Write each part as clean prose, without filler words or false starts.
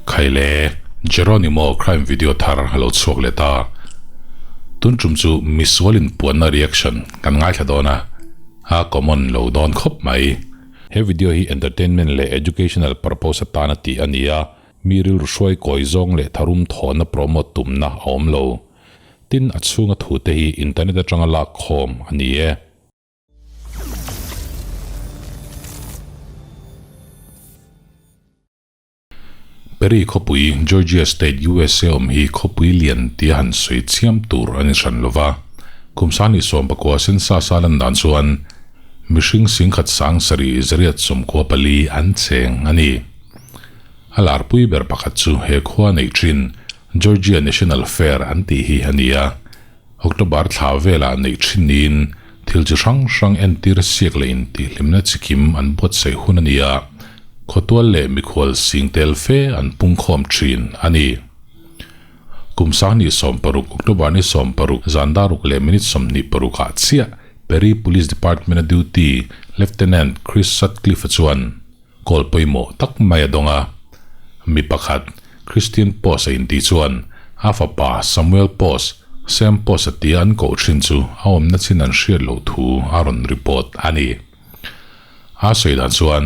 Khaile, Jeronimo crime video thar a lo chhuak leh ta. Tun tum chu misual inpuanna reaction kan ngaithla dawn a, a common lo dawn khawp mai. He video hi entertainment leh educational purpose atana tih a ni a, mi rilru hruai kawi zawng leh tharum thawhna promote tumna a awm lo. Tin, a chhunga thute hi internet atanga lak khawm a ni e. Perry khawpui, Georgia State, USA awm hi khawpui lian tia han sawi chiam tur a ni hran lo va. Kum sani 19 sensa sa lan dan chuan mihring singkhat sang sarih zariat 94 an cheng a ni. A larpui ber pakhat chu he khua neih thin Georgia National Fair an tih hi a ni a. October thla velah neih thin niin thil chi hrang hrang entir siak leh intihhlimna chikim an buatsaih hun a ni a, khawtual leh mikhual sing tel fe an pungkhawm thin a ni. Kum 2016 October ni 16 zan daruk leh minute 26 ah chiah Perry Police Department-a duty Lieutenant Chris Sutcliffe-a chuan Call pawimawh tak mai a dawng a. Mi pakhat, Christian Post a intih chuan a fapa Samuel Post, Sam Post a tia an koh thin chu a awmna chin an hriat loh thu a rawn report a ni. A sawi dan chuan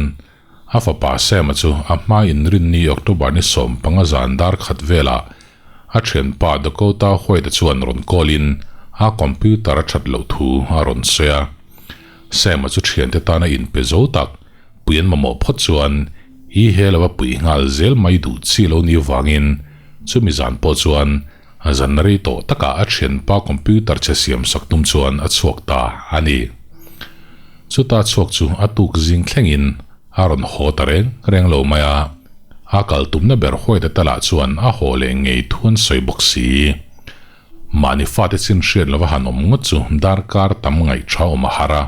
a fapa Sam-a chu a hma inrinni October ni 15 zan dar khat velah a thianpa Dakota White-a chuan rawn call in a computer a that loh thu a rawn sawi a. Sam-a chu thiante tana inpe zo tak Pui an mamawh phawt chuan i he lova pui nghal zel mai duh chi lo ni vangin chumi zan pawh chuan a zan rei tawh takah a thianpa computer che siam sak tum chuan a chhuak ta a ni. Chuta chhuak chu a tuk zing thlengin a rawn haw ta reng reng lo mai a, a kal tumna ber White-a talah chuan a haw leh ngei thu an sawi bawk si. Mahni fate chin hriat lova han awm ngawt chu darkar tam ngaih tha awm a har a.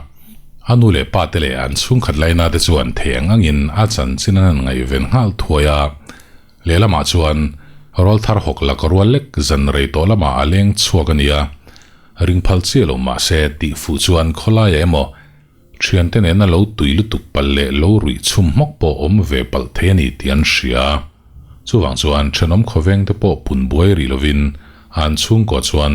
A nu leh pa te leh an chhungkhat laina te chuan thei ang angin a chanchin an han ngaihven nghal thuai a. Lehlamah chuan rawlthar hawk lak rual lek zan rei tawh lamah a leng chhuak a nia. Ring phal chiah lo mahse tih fuh chuan khawlaiah emaw thiante nena lo tui lutuk palh leh lo ruih chhum hmawk pawh awm ve palh thei a ni tih an hria. Chuvang chuan thenawm khawveng te pawh pun buai rih lovin an chhungkaw chuan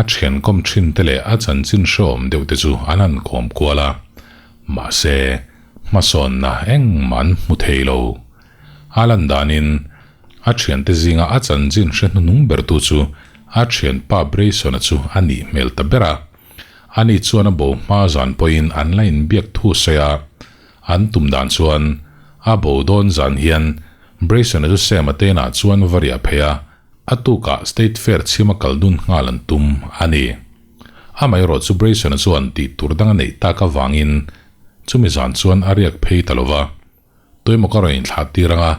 a thian kawm thin te leh a chanchin hrehawm deuh te chu an han kawm kual a. Mahse, hmasawnna engmah an hmu thei lo. A lan danin a thiante zinga a chanchin hre hnuhnung bertu chu a thianpa Brayson-a chu a nih hmel ta ber a. Ani chuan a bo hma zan pawhin an la inbiak thu sawi a, an tum dan chuan a bo dawn zan hian Brayson-a chu Sam-a tenah chuan va riah phei a, a tukah State Fair chhima kal dun nghal an tum a ni. Amaherawh chu Brayson-a chuan tih tur dang a neih tak avangin chumi zan chuan a riak phei ta lo va. Tuemaw ka rawn inthlah tir anga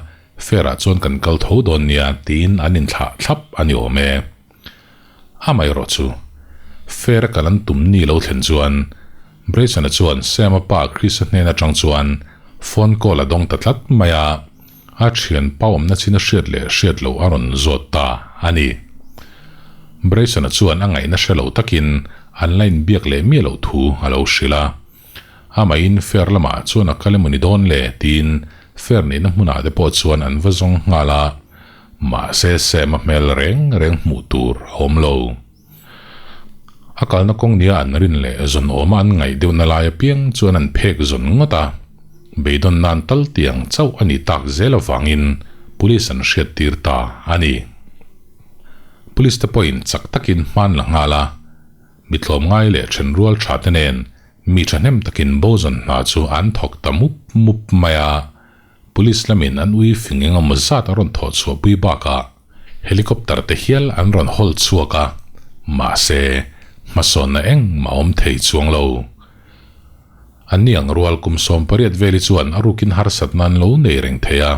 fair-ah chuan kan kal tho dawn nia tiin an inthlah thlap a ni awm e. Amaherawh chu fair-a kal an tum ni lo thlen chuan Brayson-a chuan Sam-a pa Chris-a hnen atang chuan phone call a dawng ta tlat mai a, a thian pa awmna chin a hriat leh hriat loh a rawn zawt ta a ni. Brayson-a chuan a ngaihna hre lo takin an la inbiak leh miah loh thu a lo hrilh a. Amahin fair lamah chuan a kal emaw ni dawn le tiin fair neihna hmunah te pawh chuan an va zawng nghal a, mahse Sam-a hmel reng reng hmuh tur a awm lo. A kalna kawng nia an rin leh zawn awma an ngaih deuhna lai apiang chuan an phek zawn ngawt a, beidawn nan tal tiang chauh a nih tak zel avangin police an hriattir ta a ni. Police te pawhin chak takin hman la nghal a, mi tlawmngai leh thenrual tha te nen mi thahnem takin bo zawn hna chu an thawk ta mup mup mai a. Police lamin an ui fing eng emaw zat a rawn thawh chhuah pui bakah helicopter te hial an rawn hawl chhuak a, mahse hmasawnna engmah a awm thei chuang lo. An ni ang rual kum 18 veli chuan a rukin harsatna an lo nei reng thei a,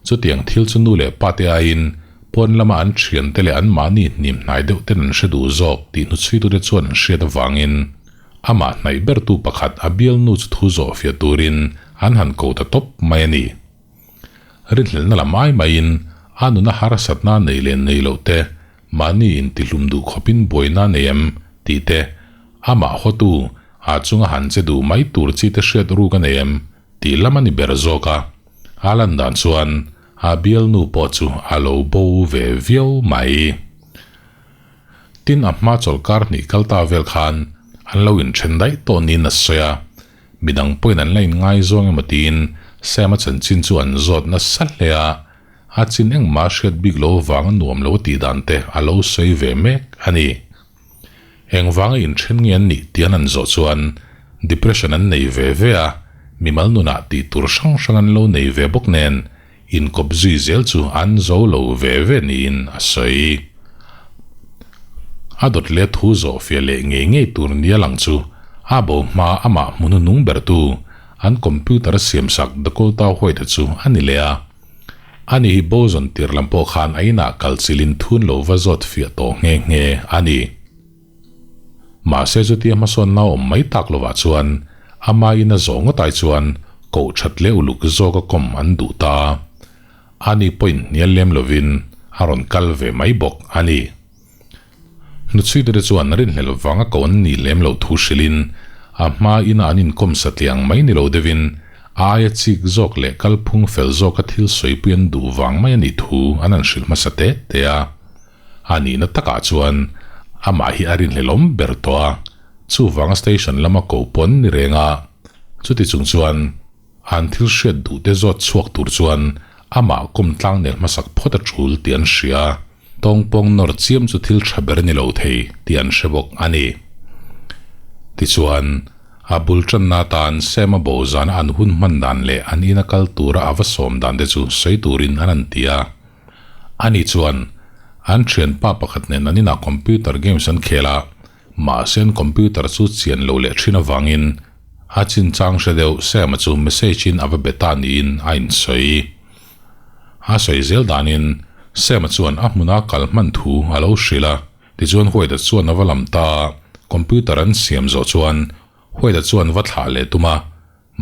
chutiang thil chu nu leh pa te aiin pawn lama an thiante leh anmahni hnim hnai deuh ten an hre duh zawk tih hnuchhuitute chuan an hriat avangin Amah hnaih bertu pakhat a bialnu chu thu zawh fiah turin an han ko ta tawp mai a ni. Rinhlelhna lam ai maiin a nuna harsatna nei leh nei loh te, mahni intihlum duh khawpin buaina nei em tih te, amah hawtu a chunga han che duh mai tur chi te hriat ruk a nei em tih lam a ni ber zawk a. A lan dan chuan. A bialnu pawh chu a lo bo ve viau mai. Tin, a hma chawlhkar hnih kal ta vel khan an lo inthen daih tawh niin a sawi a, midang pawhin an la inngaizawng emaw tiin Sam-a chanchin chu an zawt nasa hle a, a chin engmah a hriat bik lo vang a nuam lo tih dan te a lo sawi ve mek a ni. Engvanga inthen nge an nih tih an han zawh chuan depression an nei ve ve a, mimal nunah tih tur hrang hrang an lo nei ve bawk nen inkawp zui zel chu an zo lo ve ve niin a sawi. A dawt leh thu zawh fiah leh ngei ngei tur nia lang chu a bo hma amah hmu hnuhnung bertu an computer a siamsak Dakota White-a chu a ni leh a. Ani hi bo zawn tir lam pawh khan a inah kal chilin thun lo va zawt fiah tawh nghe nghe a ni. Mahse chutia hmasawnna awm mai tak lovah chuan ama ina zawh ngawt ai chuan koh that leh uluk zawka kawm an duh ta. Ani pawhin hnial lem lovin a rawn kal ve mai bawk a ni. Hnuchhuitute chuan rinhlelh vanga ko an nih lem loh thu hrilhin a hma ina an inkawm satliang mai ni lo deuhin a aia chik zawk leh kalphung fel zawka thil sawipui an duh vang mai a nih thu an han hrilh hmasa te te a. A nihna takah chuan amah hi a rinhlelawm ber tawh a, chuvanga station lama ko pawh an ni reng a, chuti chung chuan an thil hriat duh te zawt chhuak tur chuan amah kawm tlang nel hmasak phawt a tul tih an hria. Tawngpawng nawr chiam chu thil tha ber a ni lo thei tih an hre bawk a ni. Tichuan, a bul tanna atan Sam-a bo zana an hun hman dan leh an ina kal tura a va sawm dan te chu sawi turin an han ti a. Ani chuan, an thianpa pakhat nen an inah computer games an khel a, mahse an computer chu chian lo leh thin avangin a chinchang hre deuh Sam-a chu message-in a va be ta niin a insawi. A sawi zel danin Sam-a chuan a hmuna kal hman thu a lo hrilh a, tichuan White-a chuan a va lam ta a, computer an siam zawh chuan White-a chuan va thlah leh tum a,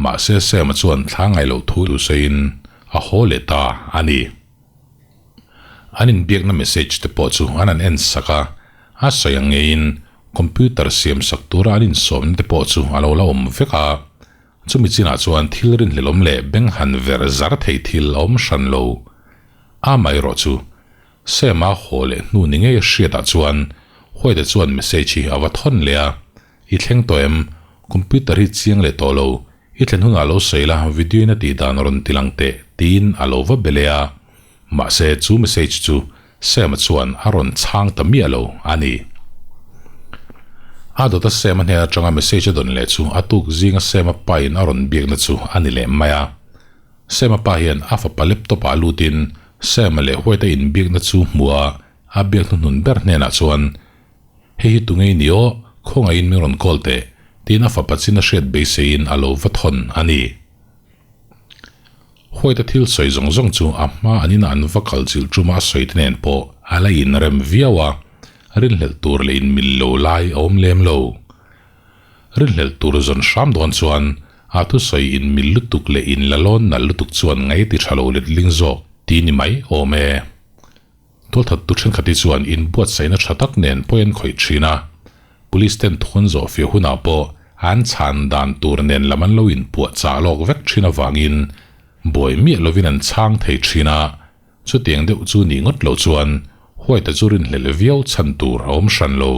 mahse Sam-a chuan thla ngai loh thu duhsawiin a haw leh ta a ni. An inbiakna message te pawh chu an han en sak a, a sawi ang ngeiin computer siam sak tura an insawmna te pawh chu a lo la awm vek a, Chumi chinah chuan thil rinhlelawm leh beng han ver zar thei thil a awm hran lo. Amaherawh chu, Sam-a haw leh hnu ni ngei a hriatah chuan White-a chuan message hi a va thawn leh a, I thleng tawh em? Computer hi chiang leh tawh lo. I thlen hunah lo sawi la, video in a tih dan rawn ti lang teh, tiin a lo va be leh a. Mahse chu message chu Sam-a chuan a rawn chhang ta miah lo a ni. A dawta Sam-a hnen atanga message a dawn leh chu a tuk zinga Sam-a pain a rawn biakna chu a ni leh mai a. Sam-a pa hian a fapa laptop-ah lutin Sam-a leh White-a inbiakna chu hmu a, a biak hnuhnun ber hnenah chuan, Hei hi tunge i ni aw, khawngaihin min rawn call teh, tiin a fapa chin a hriat beiseiin a lo va thawn a ni. Huaita thil sawi zawng zawng chu a hma an inah an va kal chilh ṭuma a sawi te nen pawh a la inrem viau a, rinhlelh tur leh inmil lo lai a awm lem lo. Rinhlelh tur zawn hram dawn chuan a thusawi inmil lutuk leh inlalawn nalh lutuk chuan ngaih ti ṭha lo letling zawk ti ni mai awm e. Tualthattu thenkhat hi chuan inbuatsaihna tha tak nen pawi an khawih thin a, Police ten thun zawh fiah hunah pawh an chhan dan tur nen lam an lo inpuah chah lawk vek thin avangin buai miah lovin an chhang thei thin a, chutiang deuh chu nih ngawt loh chuan White-a chu rinhlelh viau chhan tur a awm hran lo.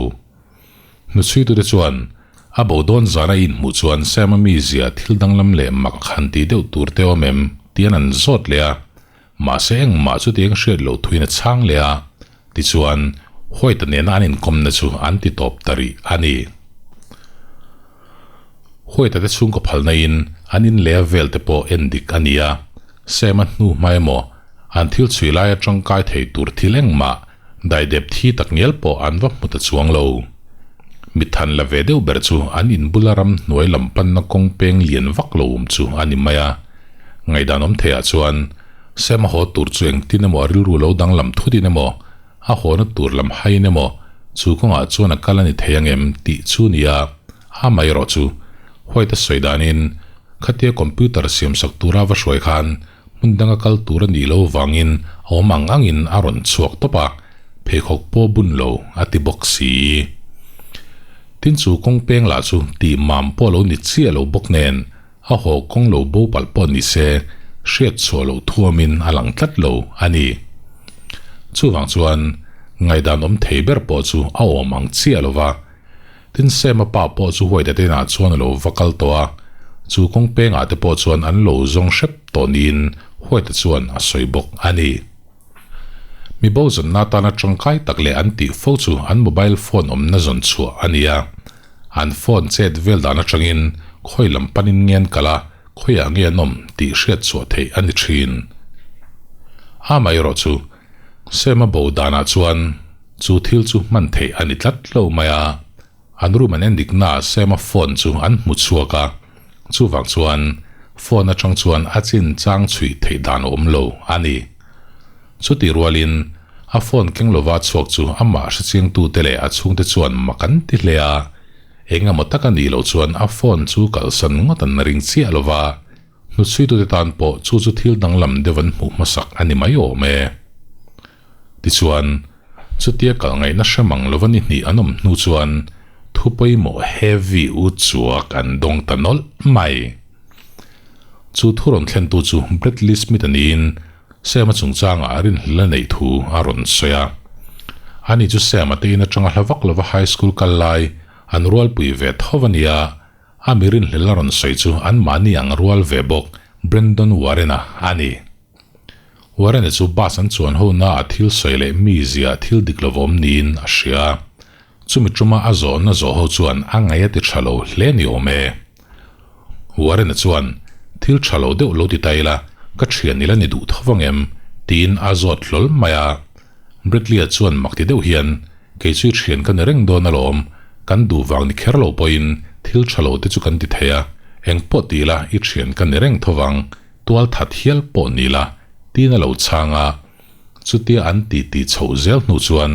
Hnuchhuitute chuan a bo dawn zana i inhmuh chuan Sam-a mizia thil danglam leh mak han tih deuh tur te awm em? tian an zawt leh a, Mahse engmah chutiang hriat loh thuin a chhang leh a, tichuan White-a nena an inkawmna chu an ti tawp ta rih a ni. White-a te chhungkaw phalnain an in leh a vel te pawh en dik a ni a, Sam-a hnu hma emaw an thil chhui laia tangkai thei tur thil engmah daidep thi tak ngial pawh an va hmu ta chuang lo. Mithan la ve deuh ber chu an inbula ram hnuai lam panna kawng peng lian vak lo awm chu a ni mai a. Ngaihdan awm theiah chuan Sam a haw tur chu engtin emaw a rilru lo danglam thutin emaw, a hawna tur lam haiin emaw chu kawngah chuan a kal a ni thei ang em tih chu nia a mai erawh chu White a sawi danin khatia computer siamsak tura va hruai khan hmun danga kal tur a nih lo vangin a awm ang angin a rawn chhuak tawp a, pheikhawk pawh bun lo a ti bawk si. Tin chu kawng peng lah chu tih mam pawh lo ni chiah lo bawk nen a haw kawng lo bo palh pawh ni se, hriat chhuah loh thuamin a lang tlat lo a ni. Chuvang chuan ngaihdan awm thei ber pawh chu a awm ang chiah lo va, tin Sema pa pawh chu Huaita te inah chuan a lo va kal tawh a, chu kawng pengah te pawh chuan an lo zawng hrep tawh niin Huaita chuan a sawi bawk a ni. Mi bo zawnna atana tangkai tak leh an tih fo chu an mobile phone awmna zawn chhuah a ni a. An phone chet vel dan atangin khawi lam panin nge an kal a, khawiah nge an awm tih hriat chhuah theih a ni thin. Amaherawhchu, Sema bo danah chuan chu thil chu hman theih a ni tlat lo mai a. An room an en diknaah Sema phone chu an hmu chhuak a, chuvang chuan phone atang chuan a chin chang chhuih theih dan a awm lo a ni. Chutih rualin a phone keng lova chhuak chu amah hrechiangtute leh a chhungte chuan mak an ti hle a, eng emaw tak a nih loh chuan a phone chu kalsan ngawt an ring chiah lova, hnuchhuitute tan pawh chu chu thil danglam deuh an hmuh hmasak a ni mai awm e. Tichuan, chutia kal ngaihna hre mang lova ni hnih an awm hnu chuan thu pawimawh heavy u chuak an dawng ta nawlh mai. Chu thu rawn thlentu chu Bradley Smith a niin Sam-a chungchangah a rinhlel a neih thu a rawn sawi a. Ani chu Sam-a te in atanga hla vak lova high school kal lai an rualpui ve tho a nia, a mi rinhlel a rawn sawi chu anmahni ang rual ve bawk Brandon Warren-a a ni. Warren-a chu bus an chuan ho na a thil sawi leh mi zia thil dik lo awm niin a hria. Chumi tuma a zawhna zawh ho chuan a ngaih a ti tha lo hle ni awm e. Warren-a chuan, Thil tha lo deuh lo ti ta ila, ka thian ila ni duh tho vang em? tiin a zawt hlawl mai a. Bradley-a chuan mak ti deuh hian, Kei chu i thian ka ni reng dawn alawm, kan duh vang ni kher lo pawhin thil tha lo te chu kan ti thei a, engpawh ti ila i thian ka ni reng tho vang. Tual that hial pawh ni la, tiin a lo chhang a. Chutia an ti ti chhoh zel hnu chuan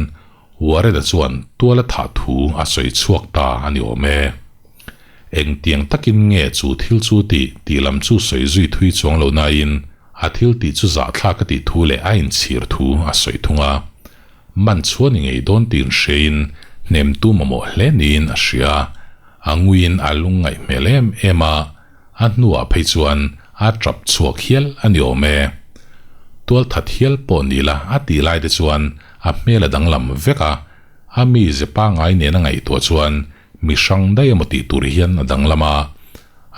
Warren-a chuan tual a thah thu a sawi chhuak ta a ni awm e. Engtiang takin nge chu thil chu tih tih lam chu sawi zui thui chuang lo nain a thil tih chu zahthlak a tih thu leh a inchhir thu a sawi thung a. Man chhuah ni ngei dawn tiin hriain hnemtu mamawh hle niin a hria. A nguiin a lungngaih hmel em em a. A hnuah phei chuan a tap chhuak hial a ni awm e. Tual that hial pawh ni la a tih lai te chuan a hmel a danglam vek a, a mi ze pangai nen a ngaihtuah chuan mi hrang daih emaw tih tur hian a danglam a.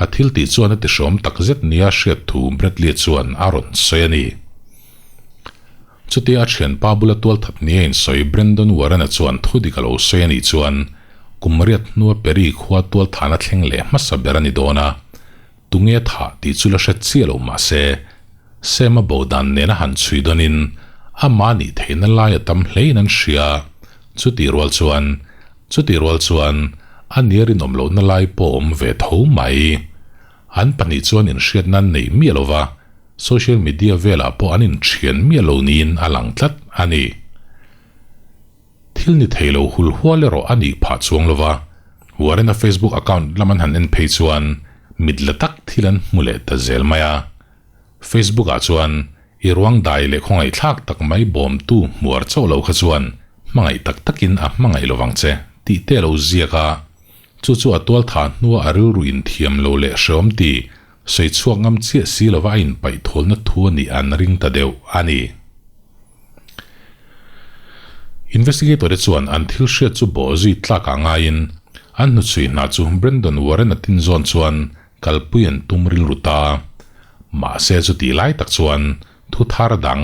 A thil tih chuan a ti hrawm tak zet nia hriat thu Bradley chuan a rawn sawi a ni. Chutia a thianpa bula tual that nia insawi Brandon Warren-a chuan thu dik a lo sawi a nih chuan kum riat hnua Perry khua tual thahna thleng leh hmasa ber a ni dawn a, tunge thah tih chu la hre chiah lo mah se, Sam-a bo dan nena han chhui dawnin amah nih theihna lai a tam hlein an hria. Chutih rual chuan chutih rual chuan a nia rinawm lohna lai pawh awm ve tho mai. An pahnih chuan inhriatna an neih miah lo va, social media velah pawh an inthian miah lo niin a lang tlat a ni. Thil ni thei lo hul hual erawh a nih phah chuang lo va, Warren-a Facebook account lam an han en phei chuan mit la tak thil an hmu leh ta zel mai a. Facebook-ah chuan i ruang dai leh khawngaihthlak tak mai bawmtu hmuar chauh lo kha chuan hmangaih tak takin a hmangaih lovang che tih te a lo ziak a. Chu chu a tual thah hnua a rilru inthiam lo leh hreawm ti sawi chhuak ngam chiah si lova a inpaih thawlna thu a nih an ring ta deuh a ni. Investigator te chuan an thil hriat chu bawh zui tlak ah ngaiin an hnuchhui hna chu Brandon Warren a tin zawn chuan kalpui an tum rilru ta. Mahse chutih lai tak chuan thu thar dang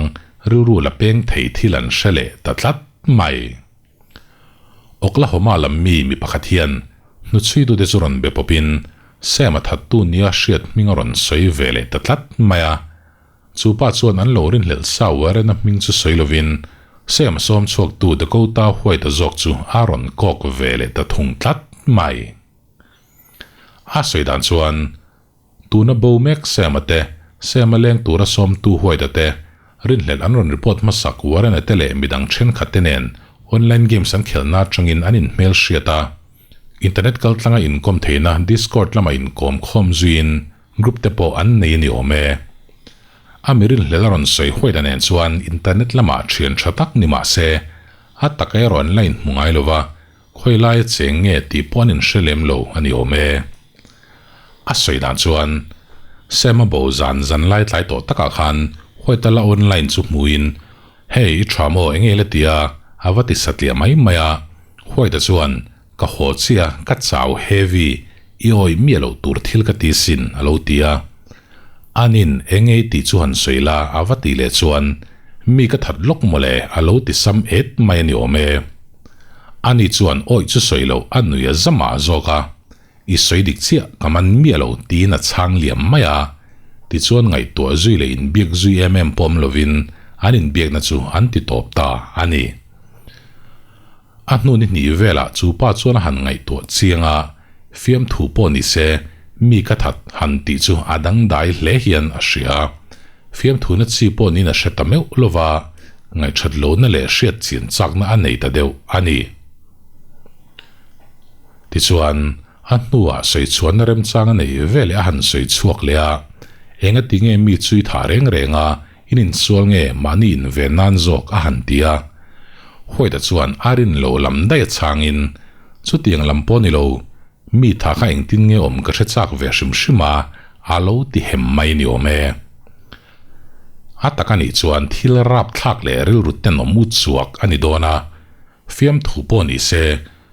rilru la peng thei thil an hre leh ta tlat mai. Oklahoma lam mi mi pakhat hian hnuchhuitute chu rawn be pawpin Sam a thattu nia hriat hming a rawn sawi ve leh ta tlat mai a. Chu pa chuan an lo rinhlelh sa Warren-a hming chu sawi lovin Sam a sawm chhuaktu Dakota White-a zawk chu a rawn kawk ve leh ta thung tlat mai. A sawi dan chuan Tuna bo mek Sam-a te, Sam-a leng tura sawmtu White-a te, rinhlelh an rawn report hmasak Warren-a te leh midang thenkhat te nen online games an khelhna atangin an inhmel hriat a. Internet kaltlanga inkawm theihna Discord lama inkawm khawm zuiin group te pawh an nei a ni awm e. A mi rinhlelh a rawn sawi White-a nen chuan internet lamah thian tha tak ni mah se, a taka erawh an la inhmu ngai lova, Khawi laia cheng nge tih pawh an inhre lem lo a ni awm e. A sawi dan chuan, Sam a bo zan zan lai tlai tawh takah khan White-a la online chu hmuin, Hey, i tha maw eng nge la ti a? a va ti satliah mai mai a. White-a chuan, Ka haw chiah, ka chau heavy, i awih miah loh tur thil ka ti sin, a lo ti a. Anin eng nge i tih chu han sawi la, a va tih leh chuan, Mi ka that lawk mawle, a lo ti sam et mai a ni awm e. Ani chuan awih chu sawi loh a nui a za mah zawk a. I sawi dik chiah ka man miah lo tiin a chhang liam mai a, tichuan ngaihtuah zui leh inbiak zui em em pawm lovin an inbiakna chu an ti tawp ta a ni. A hnu ni hnih velah chu pa chuan a han ngaihtuah chiang a, fiamthu pawh ni se mi ka that han tih chu a dangdai hle hian a hria. Fiamthuna chi pawh niin a hre ta meuh lova, ngaihthat lohna leh hriat chian chakna a nei ta deuh a ni. Tichuan, a hnuah sawichhuanna remchang a nei ve leh a han sawi chhuak leh a, engati nge mi chui thah reng reng a, in insual nge mahni inven nan zawk a han ti a. White-a chuan a rin loh lam daih a chhangin, Chutiang lam pawh ni lo, mi tha kha engtin nge awm ka hre chak ve hrim hrim a, a lo ti hem mai ni awm e. A tak a nih chuan thil rapthlak leh rilru tenawm u chhuak a ni dawn a, fiamthu pawh ni se,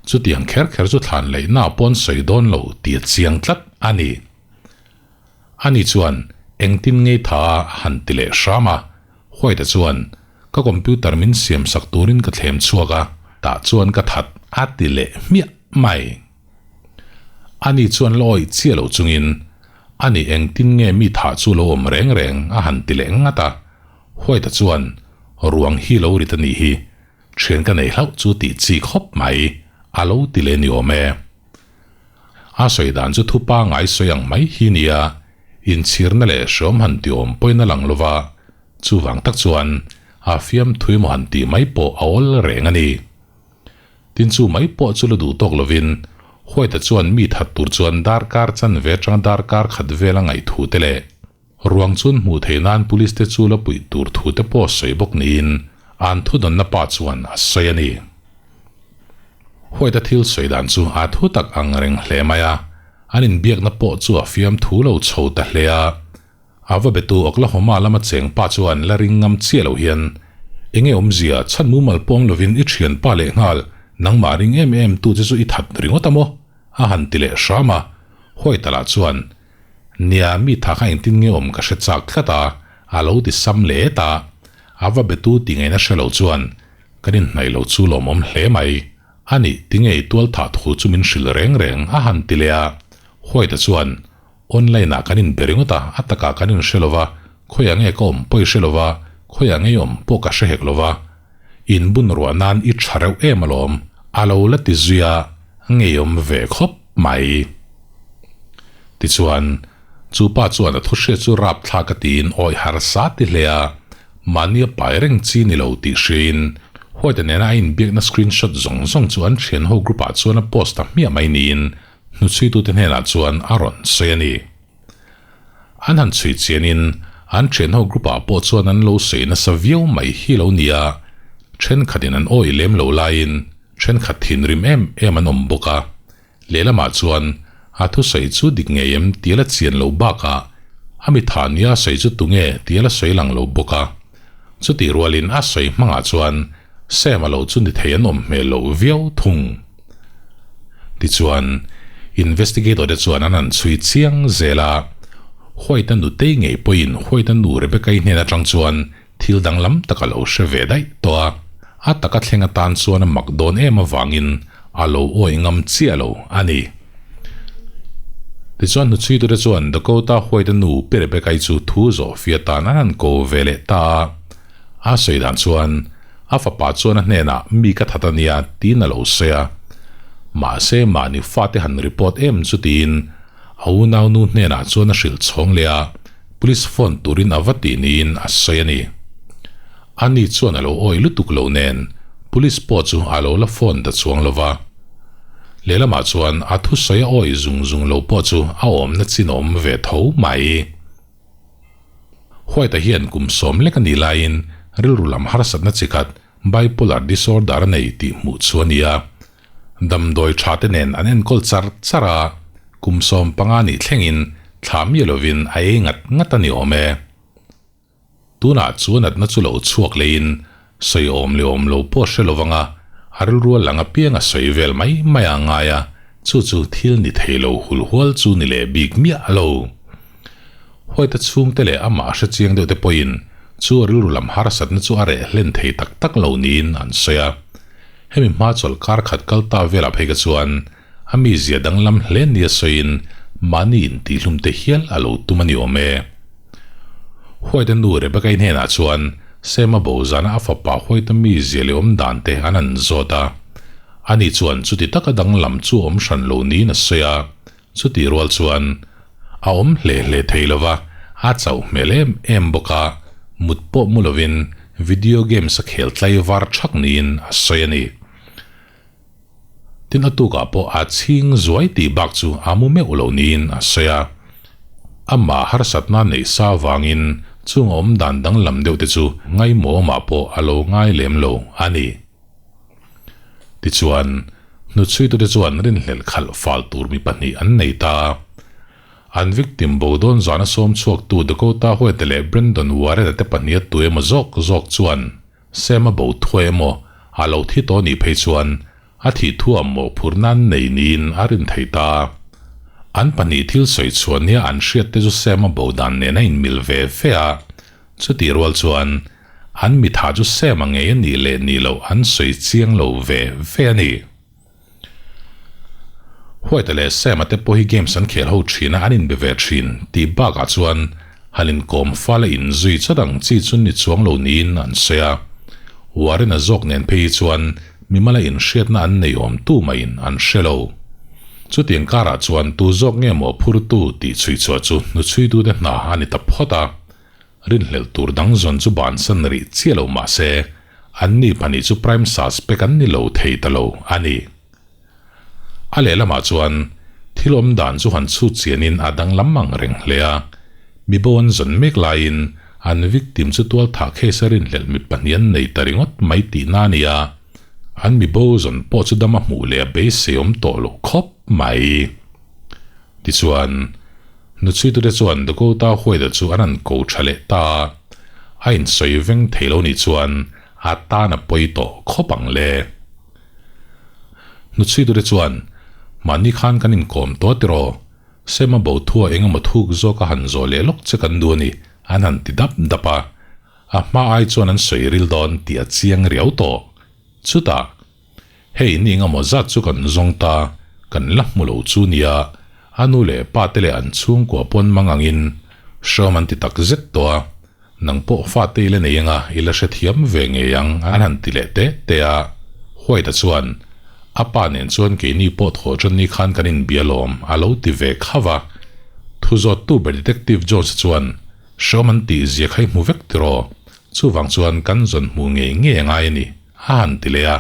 Chutiang kher kher chu thlan leihna pawn sawi dawn lo tih a chiang tlat a ni. Ani chuan engtin ngei tha a han ti leh hram a, White-a chuan ka computer min siam sak turin ka thlem chhuak a, tah chuan ka that a ti leh hmiah mai. Ani chuan la awih chiah lo chungin, Ani engtin nge mi thah chu lo awm reng reng a han ti leh ngat a, White-a chuan ruang hi lo rit a nih hi, Thian ka nei hlauh chu tih chi khawp mai, a lo ti leh ni awm e. A sawi dan chu thu pangai sawi ang mai hi nia, inchhirna leh hreawm han ti awm pawhin a lang lova, chuvang tak chuan a fiamthu emaw han tih mai pawh a awl reng a ni. Tin chu mai pawh chu la duh tawk lovin White-a chuan mi that tur chuan darkar chanve atanga darkar khat vel a ngaih thu te leh Ruang chun hmuh theih nan police te chu la puih tur thu te pawh sawi bawk niin an thudawnna pa chuan a sawi a ni. White-a thil sawi dan chu a thu tak ang reng hle mai a, an inbiakna pawh chu a fiam thu lo chho ta hle a. A va betu Oklahoma lama cheng pa chuan la ring ngam chiah lo hian, Enge awmzia, chhan mumal pawng lovin i thianpa lehnghal, nangmah ring em em tu che chu i that ringawt a maw? a han ti leh hram a. White-a lah chuan, Nia, mi tha kha engtin nge awm ka hre chak tlat a, a lo ti sam leh et a. A va betu ti ngaihna hre lo chuan, Kan inhnaih lo chu lawmawm hle mai. A nih, tinge i tual thah thu chu min hrilh reng reng, a han ti leh a. White-a chuan, Online ah kan inbe ringawt a, a takah kan inhre lo va, khawiah nge ka awm pawh i hre lo va, khawiah nge i awm pawh ka hre hek lo va. Inbun ruah nan i tha reuh em alawm, a lo la ti zui a, ngeiawm ve khawp mai. Tichuan, chu pa chuan a thu hriat chu rapthlak a tiin awi harsa ti hle a, mahni a pai reng chi ni lo tih hriain White-a nena a inbiakna screenshot zawng zawng chu an thianho group-ah chuan a post ta hmiah mai niin hnuchhuitute hnenah chuan a rawn sawi a ni. An han chhui chianin an thianho group-ah pawh chuan an lo sawi nasa viau mai hi lo ni a, thenkhatin an awih lem lo laiin thenkhat thinrim em em an awm bawk a. Lehlamah chuan a thusawi chu dik ngei em tih a la chian lo bakah a mi tha nia a sawi chu tunge tih a la sawi lang lo bawk a. Chutih rualin a sawi hmangah chuan Sam a lo chu ni thei an awm hmel loh viau thung. Tichuan investigator te chuan an han chhui chiang zel a, White-a nutei ngei pawhin White-a nu Rebecca-i hnen atang chuan Thil danglam tak a lo hre ve daih tawh a, a taka thleng atan chuan a mak dawn em avangin a lo awih ngam chiah lo a ni. Tichuan hnuchhuitute chuan Dakota White-a nu Pi Rebecca-i chu thu zawh fia tan an han ko ve leh ta a. A sawi dan chuan a fapa chuan a hnenah mi ka that a nia tiin a lo sawi a. Mahse mahni fate han report em chu tiin a unaunu hnenah chuan a hrilh chhawng leh a. Police phone turin a va tih niin a sawi a ni. Ani chuan a lo awih lutuk lo nen Police pawh chu a lo la phone ta chuang lo va. Lehlamah chuan a thusawi a awih zung zung lo pawh chu a awmna chin awm ve tho mai. White-a hian kum sawm lek a nih laiin rilru lam harsatna chi khat bipolar disorder a nei tih hmuh chu a ni a. Damdawi tha te nen an enkawl char char a, kum 15 nih thlengin Thlah miah lovin a ei ngat ngat a ni awm e. Tunah chuan natna chu lo chhuak leiin sawi awm leh awm lo pawh hre lovang a, a rilru a lang apiang a sawi vel mai mai a ngai a, chu chu thil ni thei lo hulhual chu ni leh bik miah lo. Huaita chhungte leh amah a hre chiang deuh te pawhin chu a rilru lam harsatna chu a reh hlen thei tak tak lo niin an sawi a. Hemi hma chawlh kar khat kal ta velah phei kha chuan a mizia danglam hle nia sawiin mahni intihhlum te hial a lo tum a ni awm e. Huaita nu Rebecca-i hnenah chuan Sema bo zana a fapa Huaita mizia leh awm dan te an han zawt a. Ani chuan chuti taka danglam chu awm hran lo niin a sawi a. Chutih rual chuan a awm hle hle thei lo va, a chauh hmel em em bawk a, mut pawh mu lovin video games a khel tlai var thak niin a sawi a ni. Tin a tukah pawh a chhing zuai tih bak chu a mu meuh lo niin a sawi a. Amah harsatna neih sa vangin chung a awm dan danglam deuh te chu ngaimawmah pawh a lo ngai lem lo a ni. Tichuan, hnuchhuitute chuan rinhlelh khalh fal tur mi pahnih an nei ta. An victim bo dawn zana sawm chhuaktu Dakota Huete leh Brandon Warren-a te pahniha tu emaw zawk zawk chuan Sam a bo thuai emaw a lo thi tawh nih phei chuan a thih thuah mawhphurh nan nei niin a rin thei ta. An pahnih thil sawi chhuah nia an hriat te chu Sam a bo dan nen a inmil ve ve a, chutih rual chuan An mitha chu Sam a ngei a nih leh nih loh an sawi chiang lo ve ve a ni. White-a leh Sam-a te pawh hi games an khel ho thin a, an inbe ve thin tih bakah chuan han inkawm fal a inzui chawt ang chi chu ni chuang lo niin an sawi a. Warren-a zawk nen phei hi chuan mimala inhriatna an nei awm tu mahin an hre lo. Chutiang karah chuan tu zawk nge maw phurtu tih chhuichhuah chu hnuchhuitute hna a ni ta phawt a. Rinhlelh tur dang zawn chu bansan rih chiah lo mah se, anni pahnih chu prime suspect an ni lo thei ta lo a ni. A lehlamah chuan thil awm dan chu han chhut chianin a danglam ang reng hle a, mibo an zawn mek laiin an victim chu tualthah case a rinhlelh mi pahnih an nei ta ringawt mai tihna a ni a, an mibo zawn pawh chu dam a hmuh leh a beisei awm tawh lo khawp mai. Tichuan, Nuchhuitute chuan Dakota Huaida chu an han ko tha leh ta a, a insawi veng thei lo nih chuan a tan a pawi tawh khawp ang le. Nuchhuitute chuan, Mahni khan kan inkawm tawh tiraw? Sema bo thua eng emaw thuk zawk a han zawh leh lawk che kan duh a ni, an han ti dap dap a. A hma ai chuan an sawi ril dawn tih a chiang riau tawh. Chutah, Hei ni engemaw zat chu kan zawng ta, kan la hmu lo chu nia, a nu leh pa te leh an chhungkua pawn mang angin hreawm an ti tak zet tawh a, nang pawh fate i la nei anga i la hrethiam ve ngei ang an han ti leh teh teh a. White-a chuan, A pa nen chuan keini pawh thawh tan ni khan kan inbia lawm a lo ti ve khauh a. Thu zawttu ber Detective Jones-a chuan, Hreawm an tih zia kha i hmu vek tiraw? Chuvang chuan kan zawn hmuh ngei ngei a ngai a ni. A han ti leh a,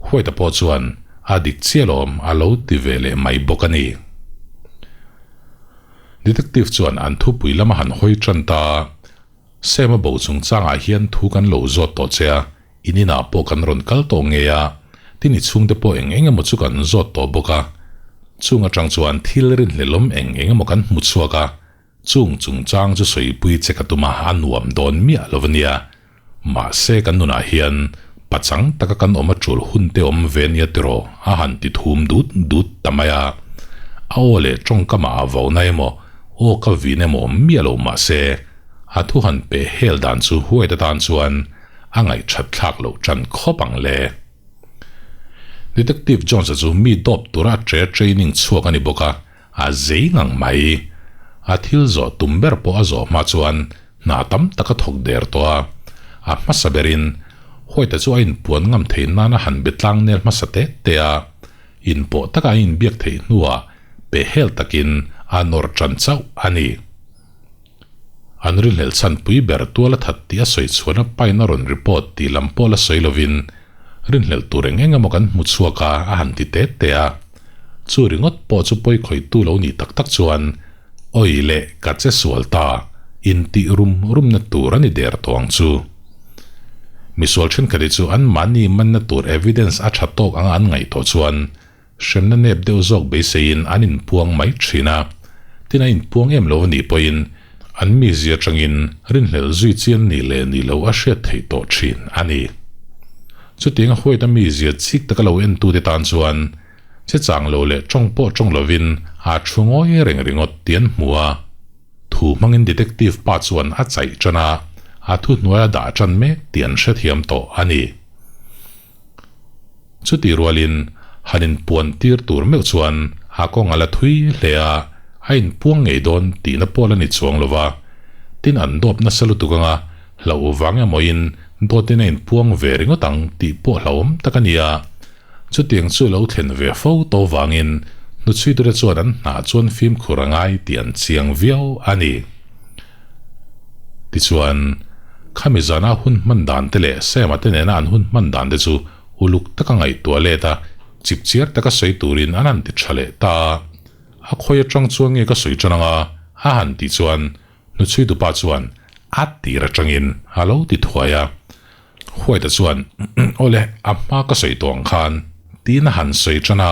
Huaita pawh chuan a dik chiah lawm a lo ti ve leh mai bawk a ni. Detective chuan an thupui lama han hawi tan ta a, Sam a bo chungchangah hian thu kan lo zawt tawh che a, in inah pawh kan rawn kal tawh ngei a, tin i chhungte pawh eng eng emaw chu kan zawt tawh bawk a, chung atang chuan thil rinhlelawm eng eng emaw kan hmu chhuak a, Chung chungchang chu sawipui che ka tum a, a nuam dawn miah lo a nia. Mahse kan nunah hian pachang taka kan awm a tul hun te awm ve nia tiraw a han ti thum dut dut ta mai a. A aw leh tawngkamah a vauna emaw, aw ka vin emaw awm miah lo mahse a thu han peh hel dan chu huaita tan chuan a ngaihthat thlak loh tan khawp ang le. Detective Jones-a chu mi dawp tura a tre training chhuak a ni bawk a, A zei ngang mai. A thil zawh tum ber pawh a zawh hma chuan hna tam tak a thawk der tawh a. A hmasa berin White-a chu a inpuan ngam thei nana han be tlang nel hmasa te te a. Inpawh taka a inbiak theih hnuah pehhel takin a nawr tan chauh a ni. An rinhlelh chhan pui ber tual a that tih a sawi chhuahna pain a rawn report tih lam pawh la sawi lovin rinhlelh tur eng eng emaw kan hmu chhuak a, a han ti te te a. Chu ringawt pawh chu pawi khawihtu lo nih tak tak chuan awi leh ka che sual ta intih rum rumna tur a ni der tawh ang chu. Misual thenkhat hi chu anmahni manna tur evidence a tha tawk anga an ngaih tawh chuan Hremna nep deuh zawk beiseiin an inpuang mai thin a. Tin a inpuang em lo a nih pawhin an mizia atangin rinhlelh zui chi an nih leh nih loh a hriat theih tawh thin a ni. Chutianga White-a mizia chik taka lo entute tan chuan che chang lo leh tawng pawh tawng lovin aa thu ngawi reng ringawt tih an hmu a. Thu hmangin detective pa chuan a chaih tan a, a thuhnuai a dah tan mek tih an hrethiam tawh a ni. Chutih rualin han inpuan tir tur meuh chuan a kawng a la thui hle a, a inpuang ngei dawn tihna pawh la ni chuang lo va. Tin an dawp nasa lutuk anga hlauh vang emawin dawtin a inpuang ve ringawt ang tih pawh hlauhawm tak a ni a. Chutiang chu lo thlen ve fo tawh vangin hnuchhuitute chuan an hnah chuan fimkhur a ngai tih an chiang viau a ni. Tichuan, khami zana hun hman dan te leh Sam-a te nena an hun hman dan te chu uluk taka ngaihtuah let a, chipchiar taka sawi turin an han ti tha leh ta a. A khawi atang chuan nge ka sawi tan anga? a han tih chuan hnuchhuitupa chuan a tir atangin a lo ti thuai a. White-a chuan, Awle, a hma ka sawi tawh ang khan, tiin a han sawi tan a.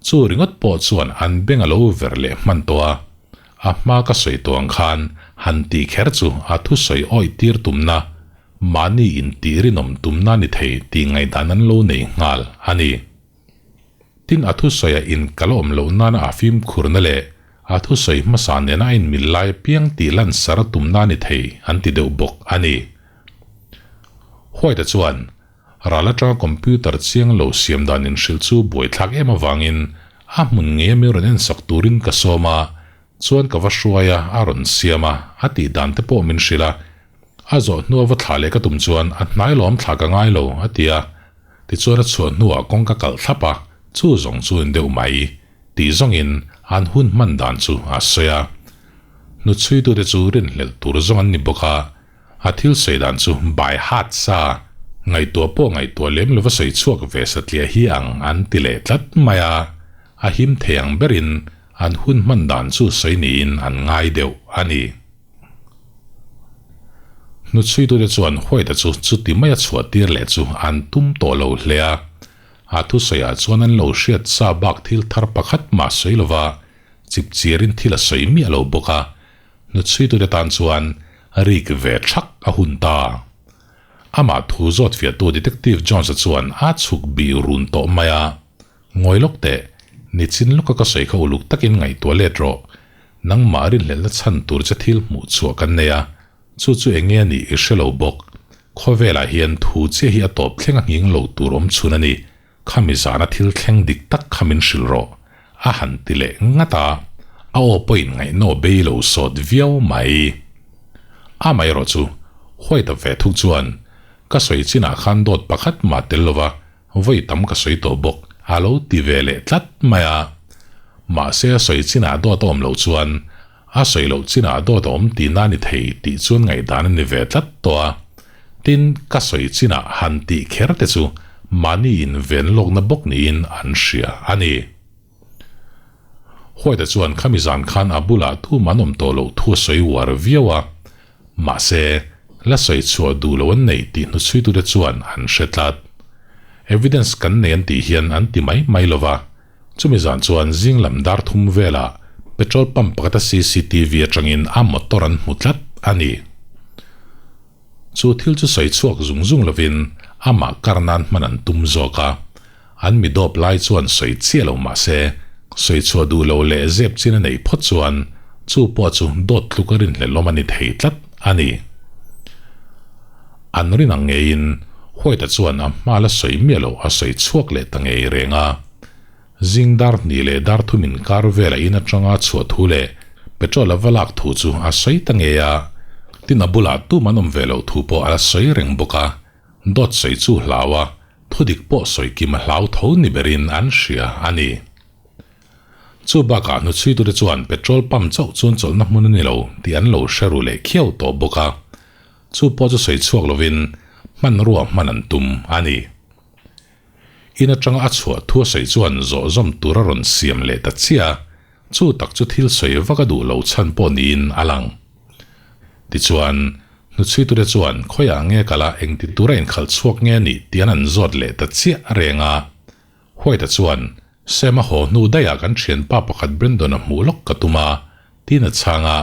Chu ringawt pawh chuan an beng a lo ver leh hman tawh a, a hma ka sawi tawh ang khan han tih kher chu a thusawi awih tir tumna, mahni intih rinawm tumna ni thei tih ngaihdan an lo nei nghal a ni. Tin a thusawi a inkal awm loh nana a fimkhurna leh a thusawi hmasa nena a inmil lai apiang tih lansar a tumna ni thei an ti deuh bawk a ni. White-a chuan Ral atanga computer chiang lo siam dan inhrilh chu buaithlak em avangin a hmun ngei ami rawn ensak turin ka sawm a, chuan ka va hruai a, a rawn siam a, a tih dan te pawh min hrilh a. A zawh hnua va thlah leh ka tum chuan a hnai lawm thlah ka ngai lo, a ti a. Tichuan a chhuah hnuah kawng ka kalh thlap a, chu zawng chu in deuh mai, tih zawngin an hun hman dan chu a sawi a. Hnuchhuitute chu rinhlelh tur zawng an ni bawk a. A thil sawi dan chu by heart sa, ngaihtuah pawh ngaihtuah lem lova sawi chhuak ve satliah hi ang an ti leh tlat mai a, a him thei ang berin an hun hman dan chu sawi niin an ngai deuh a ni. Hnuchhuitute chuan White-a chu chuti maia chhuah tir leh chu an tum tawh lo hle a, a thusawiah chuan an lo hriat sa bak thil thar pakhat mah sawi lova chipchiarin thil a sawi miah lo bawk a, Hnuchhuitute tan chuan rik ve thak a hun ta. Amah thu zawt fiahtu Detective Jones-a chuan a chhuk bih run tawh mai a, Ngawi lawk teh, nichin lawka ka sawi kha uluk takin ngaihtuah let rawh. Nangmah rinhlelhna chhan tur che thil hmuh chhuah kan nei a, chu chu eng nge a nih i hre lo bawk. Khawvelah hian thu chiah hi a tawp thleng a nghing lo tur awm chhun a ni. Khami zana thil thleng dik tak kha min hrilh rawh, a han ti leh ngat a, a aw pawhin ngaihnaw bei lo sawt viau mai. Amaherawh chu, White-a ve thuk chuan, Ka sawi chinah khan dawt pakhat mah tel lova, vawi tam ka sawi tawh bawk, a lo ti ve leh tlat mai a. Mahse a sawi chinah dawt a awm loh chuan, a sawi loh chinah dawt a awm tihna a ni thei tih chuan ngaihdan a ni ve tlat tawh a. Tin, ka sawi chinah han tih kher te chu mahni inven lawkna bawk niin an hria a ni. White-a chuan khami zan khan a bulah tum an awm tawh loh thu a sawi uar viau a, mahse, la sawi chhuah duh lo an nei tih hnuchhuitute chuan an hre tlat. Evidence kan nei an tih hian an ti mai mai lo va, Chumi zan chuan zing lam dar thum velah petrol pump pakhata cctv atangin a motor an hmu tlat a ni. Chu thil chu sawi chhuak zung zung lovin amah kar nan hman an tum zawk a, an mi dawp lai chuan sawi chiah lo mah se sawi chhuah duh lo leh zep chin a neih phawt chuan chu pawh chu dawt tluk a rinhlelawm a ni thei tlat a ni. An rin ang ngeiin White-a chuan a hma la sawi miah loh a sawi chhuak leh ta ngei reng a. Zing dar hnih leh dar thum inkar vela in atanga chhuah thu leh petrol a va lak thu chu a sawi ta ngei a. Tin a bulah tum an awm ve loh thu pawh a la sawi reng bawk a. Dawt sawi chu hlau a, thudik pawh sawi kim a hlau tho ni berin an hria a ni. Chu bakah hnuchhuitute chuan petrol pump chauh chuan chawlhna hmun a ni lo tih an lo hre ru leh khiau tawh bawk a. Chu pawh chu sawi chhuak lovin hmanrua hman an tum a ni. In atanga a chhuah thu a sawi chuan zawh zawm tur a rawn siam leh ta chiah a, chu tak chu thil sawi vak a duh lo chhan pawh niin a lang. Tichuan, hnuchhuitute chuan khawiah nge kala engti tura inkhalh chhuak nge a nih tih an an zawt leh ta chiah reng a. White-a chuan, Sam a haw hnu daihah kan thianpa pakhat Brandon-a hmuh lawk ka tum a. Tiin a chhang a.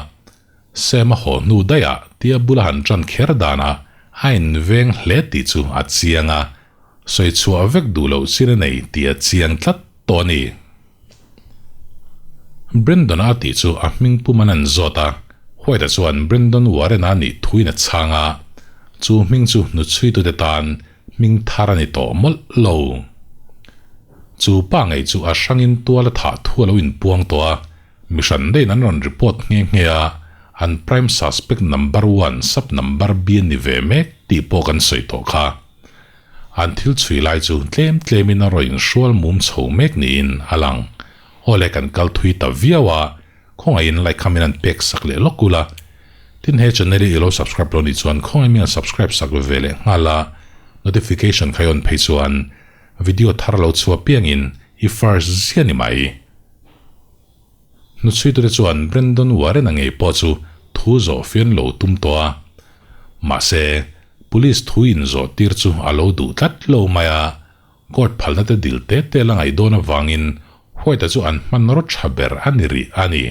Sam a haw hnu daih ah tia bula han ṭan kher danah a inveng hle tih chu a chiang a, sawi chhuah vek duh loh chin a nei tih a chiang tlat tawh a ni. Brandon a tih chu a hming pum an an zawt a, White-a chuan Brandon Warren-a nih thuin a chhang a, chu hming chu hnuchhuitute tan hming thar a ni tawh mawlh lo. Chu pa ngei chu a hrangin tual a thah thu a lo inpuang tawh a, Mi hran daihin an rawn report nghe nghe a, an prime suspect number one sub number B an ni ve mek tih pawh kan sawi tawh kha. An thil chhui lai chu tlem tlemin a rawn inhrual mum chho mek niin a lang. Awle kan kal thui ta viau a, khawngaihin like kha min an pek sak leh lawk ula. Tin he channel hi i lo subscribe lo nih chuan khawngaih min an subscribe sak ve leh nghal a, notification kha i on phei chuan video thar lo chhuah piangin i first zia ni mai. Hnuchhuitute chuan Brandon Warren-a ngei pawh chu thu zawh fian lo tum tawh a. Mahse, police thu inzawh tir chu a lo duh tlat lo mai a, court phalna te dil te te la ngaih dawn avangin White-a chu an hmanraw tha ber a ni rih a ni.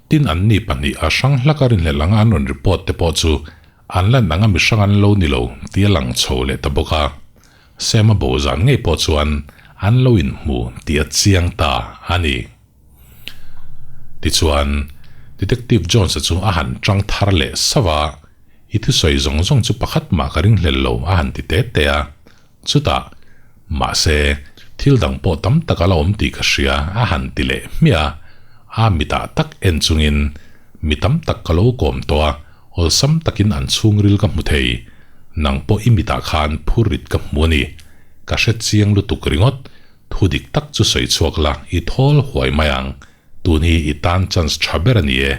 Tin, anni pahnih a hrang hlak a rinhlelh anga an rawn report te pawh chu an lan anga mihrang an lo ni lo tih a lang chho leh ta bawk a. Sam a bo zan ngei pawh chuan an lo inhmu tih a chiang ta a ni. Tichuan, Detective Jones-a chu a han tang thar leh sauh a, I thusawi zawng zawng chu pakhat mah ka ringhlel lo a han ti te te a. Chutah, Mahse, thil dang pawh tam tak a la awm tih ka hria a han ti leh hmiah a. A mitah tak en chungin, Mi tam tak ka lo kawm tawh a, Awlsam takin an chhungril ka hmu thei. Nang pawh i mitah khan phurrit ka hmu a ni. Ka hre chiang lutuk ringawt. Thu dik tak chu sawi chhuak la, i thawl huai mai ang. Tun hi i tan chance tha ber a ni e,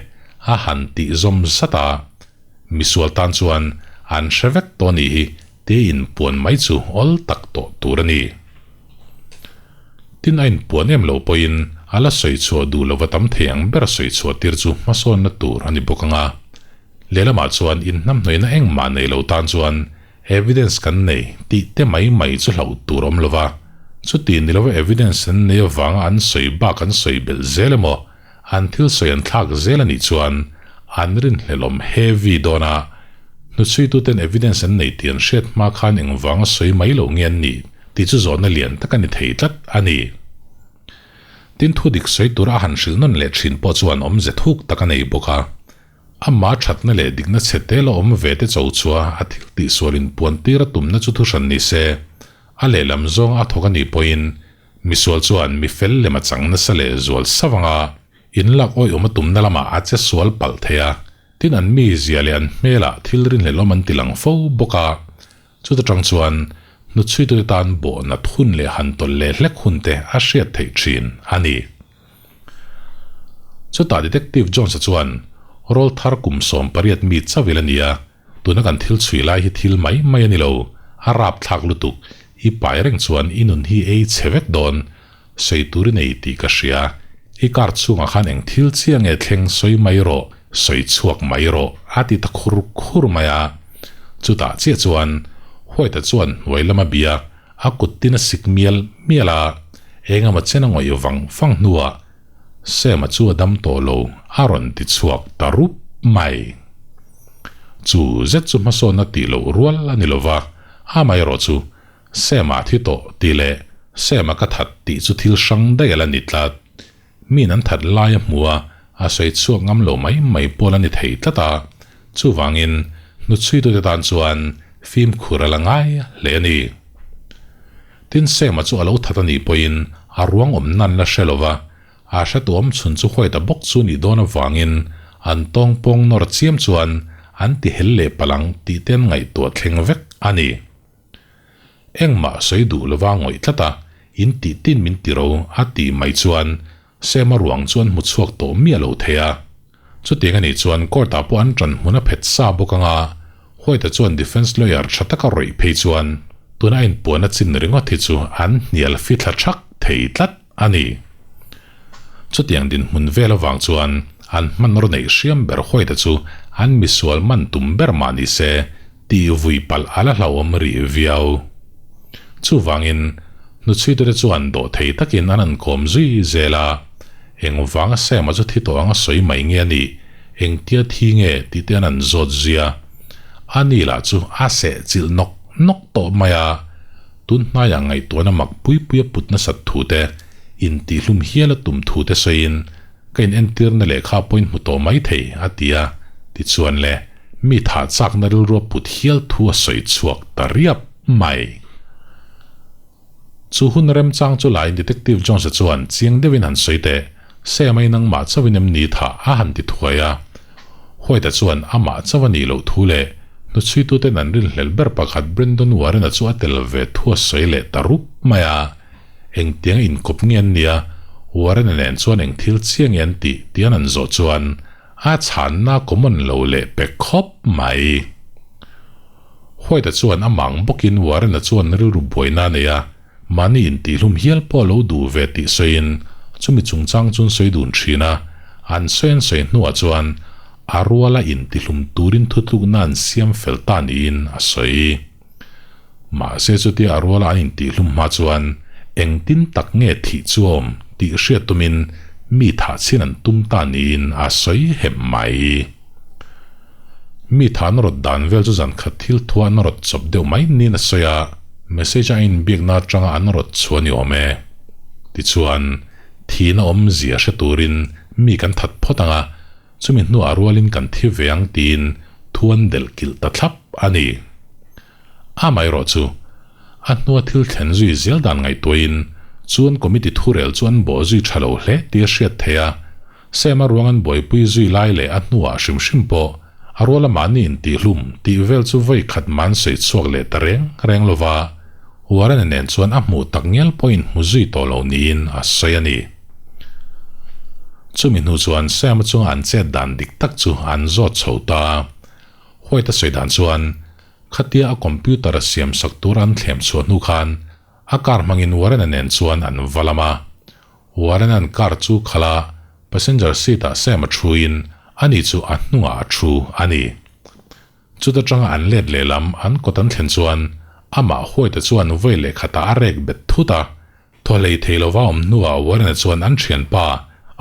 a han tih zawm zat a. Misual tan chuan an hre vek tawh a nih hi, tia inpuan mai chu awl tak tawh tur a ni. Tin a inpuan em lo pawhin a la sawi chhuah duh lova tam thei ang ber sawi chhuah tir chu hmasawnna tur a ni bawk ang a. Lehlamah chuan inhnamhnawihna engmah nei lo tan chuan evidence kan nei tih te mai mai chu hlauh tur awm lova, chuti ni lova evidence an nei avanga an sawi bak an sawi belh zel emaw an thil sawi an thlak zel a nih chuan an rinhlelawm heavy dawn a, hnuchhuituten evidence an nei tih an hriat hma khan engvanga sawi mai loh nge an nih tih chu zawhna lian tak a ni thei tlat a ni. Tin thu dik sawi tura a han hrilh nawn leh thin pawh chuan awmze thuk tak a nei bawk a, amah thatna leh dikna chhe tel a awm ve te cho chua a thil tihsual inpuan tir a tumna chu thuhran ni se, a lehlam zawnga a thawk a nih pawhin Misual chuan mi fel lem a chang nasa leh zual sauh ang a, in lak awihawm a tumna lamah a che sual palh thei a, tin an mizia leh an hmelah thil rinhlelawm an ti lang fo bawk a. Chuta tang chuan hnuchhuitute tan bawhna thun leh han tawlh leh hlek hun te a hriat theih thin a ni. Chutah Detective Jones-a chuan rawlthar kum 18 mi chauh ila ni a, Tuna kan thil chhui lai hi thil mai mai a ni lo, a rapthlak lutuk, i pai reng chuan i nun hi ei chhe vek dawn, sawi tur i nei tih ka hria, i car chhungah khan eng thil chiah nge thleng sawi mai rawh, sawi chhuak mai rawh a ti ta khur khur mai a. Chutah chiah chuan White-a chuan hnuai lama bia a kut tin a sik mial mial a, eng emaw chen a ngawih vang vang hnuah Sam-a chu a dam tawh lo a rawn ti chhuak ta rup mai. Chu zet chu hmasawnna tih loh rual a ni lova, amaherawh chu Sam-a thi tawh tih leh Sam-a ka that tih chu thil hrang daih a la ni tlat. Min an that lai a hmu a, a sawi chhuak ngam lo mai mai pawl a ni thei tlat a, chuvangin hnuchhuitute tan chuan fimkhur a la ngai hle a ni. Tin Sam-a chu a lo that a nih pawhin a ruang awm nan la hre lova, A hretuam chhun chu White-a bawk chu nih dawn avangin an tawng pawng nawr chiam chuan an ti hel leh palh ang tih te an ngaihtuah thleng vek a ni. Engmah sawi duh lova ngawih tlat a, in tih tin min ti ro a tih mai chuan Sam-a ruang chu an hmu chhuak tawh miah lo thei a. Chutiang a nih chuan court-ah pawh an ṭan hmun a phet sa bawk ang a, White-a chuan defence lawyer ṭha taka rawih phei chuan tuna a inpuan a chin ringawt hi chu an hnial fithla ṭhak thei tlat a ni. Chutiang dinhmun vel avang chuan an hmanraw neih hriam ber White-a chu an misual man tum ber mah ni se tih vui palh a la hlauhawm rih viau. Chuvangin, hnuchhuitute chuan dawhthei takin an an kawm zui zel a. Engvanga Sam-a chu thi tawh anga sawi mai nge a nih? Engtia thi nge tih te an an zawt zui a. A ni lah chu a seh chilh nawk nawk tawh mai a. Tun hnaiah ngaihtuahna mak pui pui a put nasat thu te, intihlum hial a tum thu te sawiin ka inentirna lehkha pawhin hmu tawh mai thei a ti a. Tichuan le, mi thah chakna rilru a put hial thu a sawi chhuak ta riap mai. Chu hun remchang chu laiin Detective Jones-a chuan chiang deuhin han sawi teh, Sam a inangmah chauhin em ni tha a han ti thuai a. White-a chuan amah chauh a nih loh thu leh hnuchhuituten an rinhlelh ber pakhat Brandon Warren-a chu a tel ve thu a sawi leh ta rup mai a. Engtiang inkawp nge an nia, Warren-a nen chuan eng thil chiah nge an tih tian an zawh chuan a chhanna common lo leh pe khawp mai. White-a chuan a mang bawkin Warren-a chuan rilru buaina a nei a, mahni intihlum hial pawh a lo duh ve tih sawiin chumi chungchang chu an sawi dun thin a, an sawi an sawi hnuah chuan a ruala intihlum turin thutlukna an siam fel ta niin a sawi. Mahse chutia a ruala an intihlum hma chuan engtin tak nge thih chu a awm tih hriat tumin mi thah chhin an tum ta niin a sawi hem mai. Mi tha an rawt dan vel chu zan khat thil thua an rawt chawp deuh mai niin a sawi a, message a inbiakna atanga an rawt chhuah a ni awm e. Tichuan, thihna awmzia hre turin mi kan that phawt ang a, chumi hnuah rualin kan thi ve ang tiin thu an delh kilh ta thlap a ni. Amaherawh chu, a hnua thil thlen zui zel dan ngaihtuahin chuan committee thurel chu an bawh zui tha lo hle tih a hriat theih a, Sam-a ruang an buaipui zui lai leh a hnuah hrim hrim pawh a ruala mahni intihlum tih vel chu vawi khat man sawi chhuak leh ta reng reng lo va, Warren-a nen chuan a hmuh tak ngial pawhin hmu zui tawh lo niin a sawi a ni. Chumi hnu chuan Sam-a chunga an chet dan dik tak chu an zawt chho ta. White-a sawi dan chuan khatia a computer a siam sak tur an thlem chhuah hnu khan a car hmangin Warren-a nen chuan an va lam a. Warren-a'n car chu khalh a, passenger seat-ah Sam a thuin ani chu a hnungah a thu a ni. Chuta tanga an let lehlam an kawt an thlen chuan amah White-a chuan vawi leh khatah a rek bet thut a. Thaw hlei thei lova awm hnuah Warren-a chuan an thianpa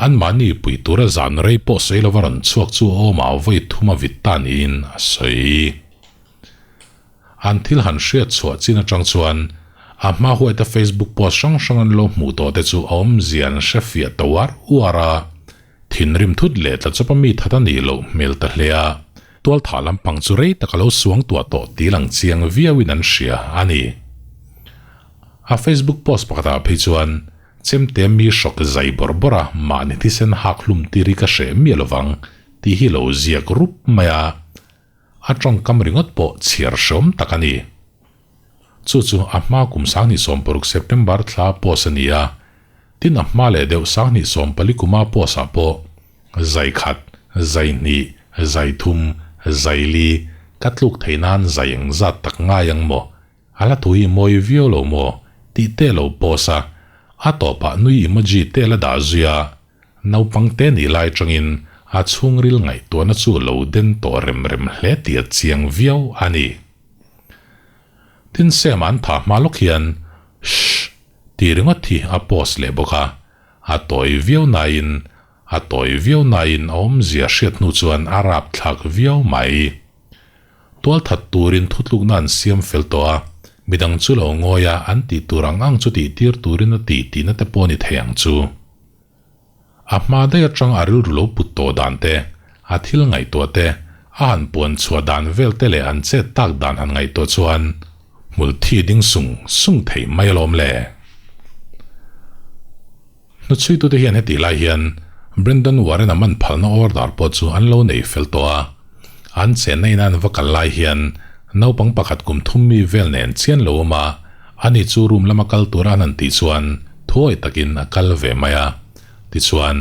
anmahni pui tura zan rei pawh sawi lova rawn chhuak chu a awmah vawi thum a vit ta niin a sawi. An thil han hriat chhuah chin atang chuan a hma huaita Facebook post hrang hrang an lo hmuh tawh te chu a awmzia an hre fiah ta uar uar a, thinrim thut leh tla chawpa mi that a nih loh hmel ta hle a, tualthah lampang chu rei tak a lo suang tuah tawh tih lang chiang viauin an hria a ni. A Facebook post pakhatah phei chuan chemte mi hrawk zai bawrh bawrh a mahni thisen hak hlum tir hi ka hreh miah lovang tih hi lo ziak rup mai a. A tawngkam ringawt pawh chhiar hreawm tak a ni. Chu chu a hma kum 2016 September thla post a ni a, tin a hma leh deuh 2014 kuma post ah pawh zai khat, zai hnih, zai thum, zai li ka tluk theih nan zai engzat tak ngai ang maw? A la thu hi mawi viau lo maw? Tih te lo post a, a tawpah nui emoji te la dah zui a, Naupang te nih lai atangin a chhungril ngaihtuahna chu lo den tawh rem rem hle tih a chiang viau a ni. Tin Sam an thah hma lawk hian Shh tih ringawt hi a post leh bawk a, a tawi viau nain a tawi viau nain a awmzia hriat hnu chuan a rapthlak viau mai. Tualthat turin thutlukna an siam fel tawh a, midang chu lo ngawi a an tih tur ang ang chu tih tir turin a tih tihna te pawh a ni thei ang chu. A hma daih atang a rilru lo put tawh dan te, a thil ngaihtuah te, a han puan chhuah dan vel te leh an chet tak dan han ngaihtuah chuan hmul thi ding sung sung thei mai alawm le. Hnuchhuitute hian hetih lai hian Brandon Warren-a man phalna order pawh chu an lo nei fel tawh a. An chenna ina an va kal lai hian naupang pakhat kum thum mi vel nen chian lo awm a, ani chu room lama kal tura an han tih chuan thuawi takin a kal ve mai a. Tichuan,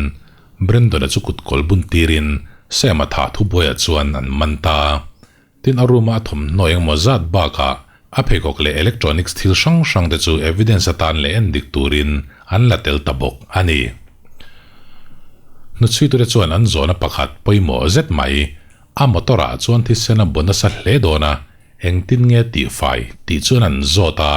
Brandon-a chu kut kawl bun tirin Sam-a thah thubuaiah chuan an man ta a. Tin a room-a a thawmhnaw engemaw zat bakah a pheikhawk leh electronics thil hrang hrang te chu evidence atan leh en dik turin an la tel ta bawk a ni. Hnuchhuitute chuan an zawhna pakhat pawimawh zet mai, a motor ah chuan thisen a bu nasa hle dawn a, engtin nge tihfai tih chuan an zawt a,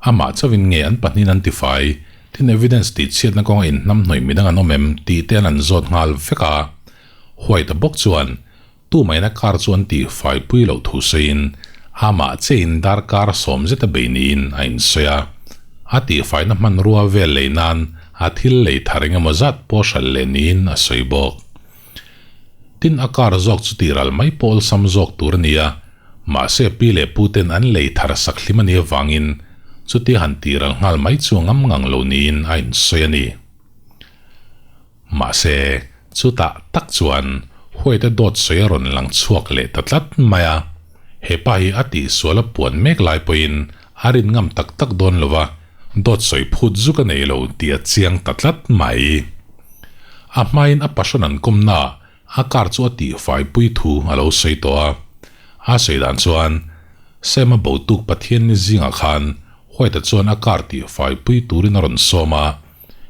amah chauhin nge an pahnihin an tifai? Tin evidence tih chhiatna kawnga inhnamhnawih midang an awm em tih te an an zawt nghal vek a. White-a bawk chuan Tumaina car chu an tih fai pui loh thu sawiin amah chein darkar sawm zeta bei niin a insawi a. A tihfaina hmanrua vel lei nan a thil lei thar engemaw zat pawh hralh leh niin a sawi bawk. Tin a car zawk chu tihral mai pawh awlsam zawk tur a ni a, mahse pi leh pu ten an lei thar sak hlim a nih avangin chutia han tihral nghal mai chu a ngam ngang lo niin a insawi a ni. Mahse, chutah tak chuan Huaite dawt sawi a rawn lang chhuak leh ta tlat mai a. He pa hi a tihsual a puan mek lai pawhin a rin ngam tak tak dawn lo va, dawt sawi phut zuk a nei lo tih a chiang ta tlat mai. A hmain a passion an kawmna a car chu a tihfai pui thu a lo sawi tawh a. A sawi dan chuan Sam-a botuk Pathianni zingah khan White-a chuan a car tihfai pui turin a rawn sawm a.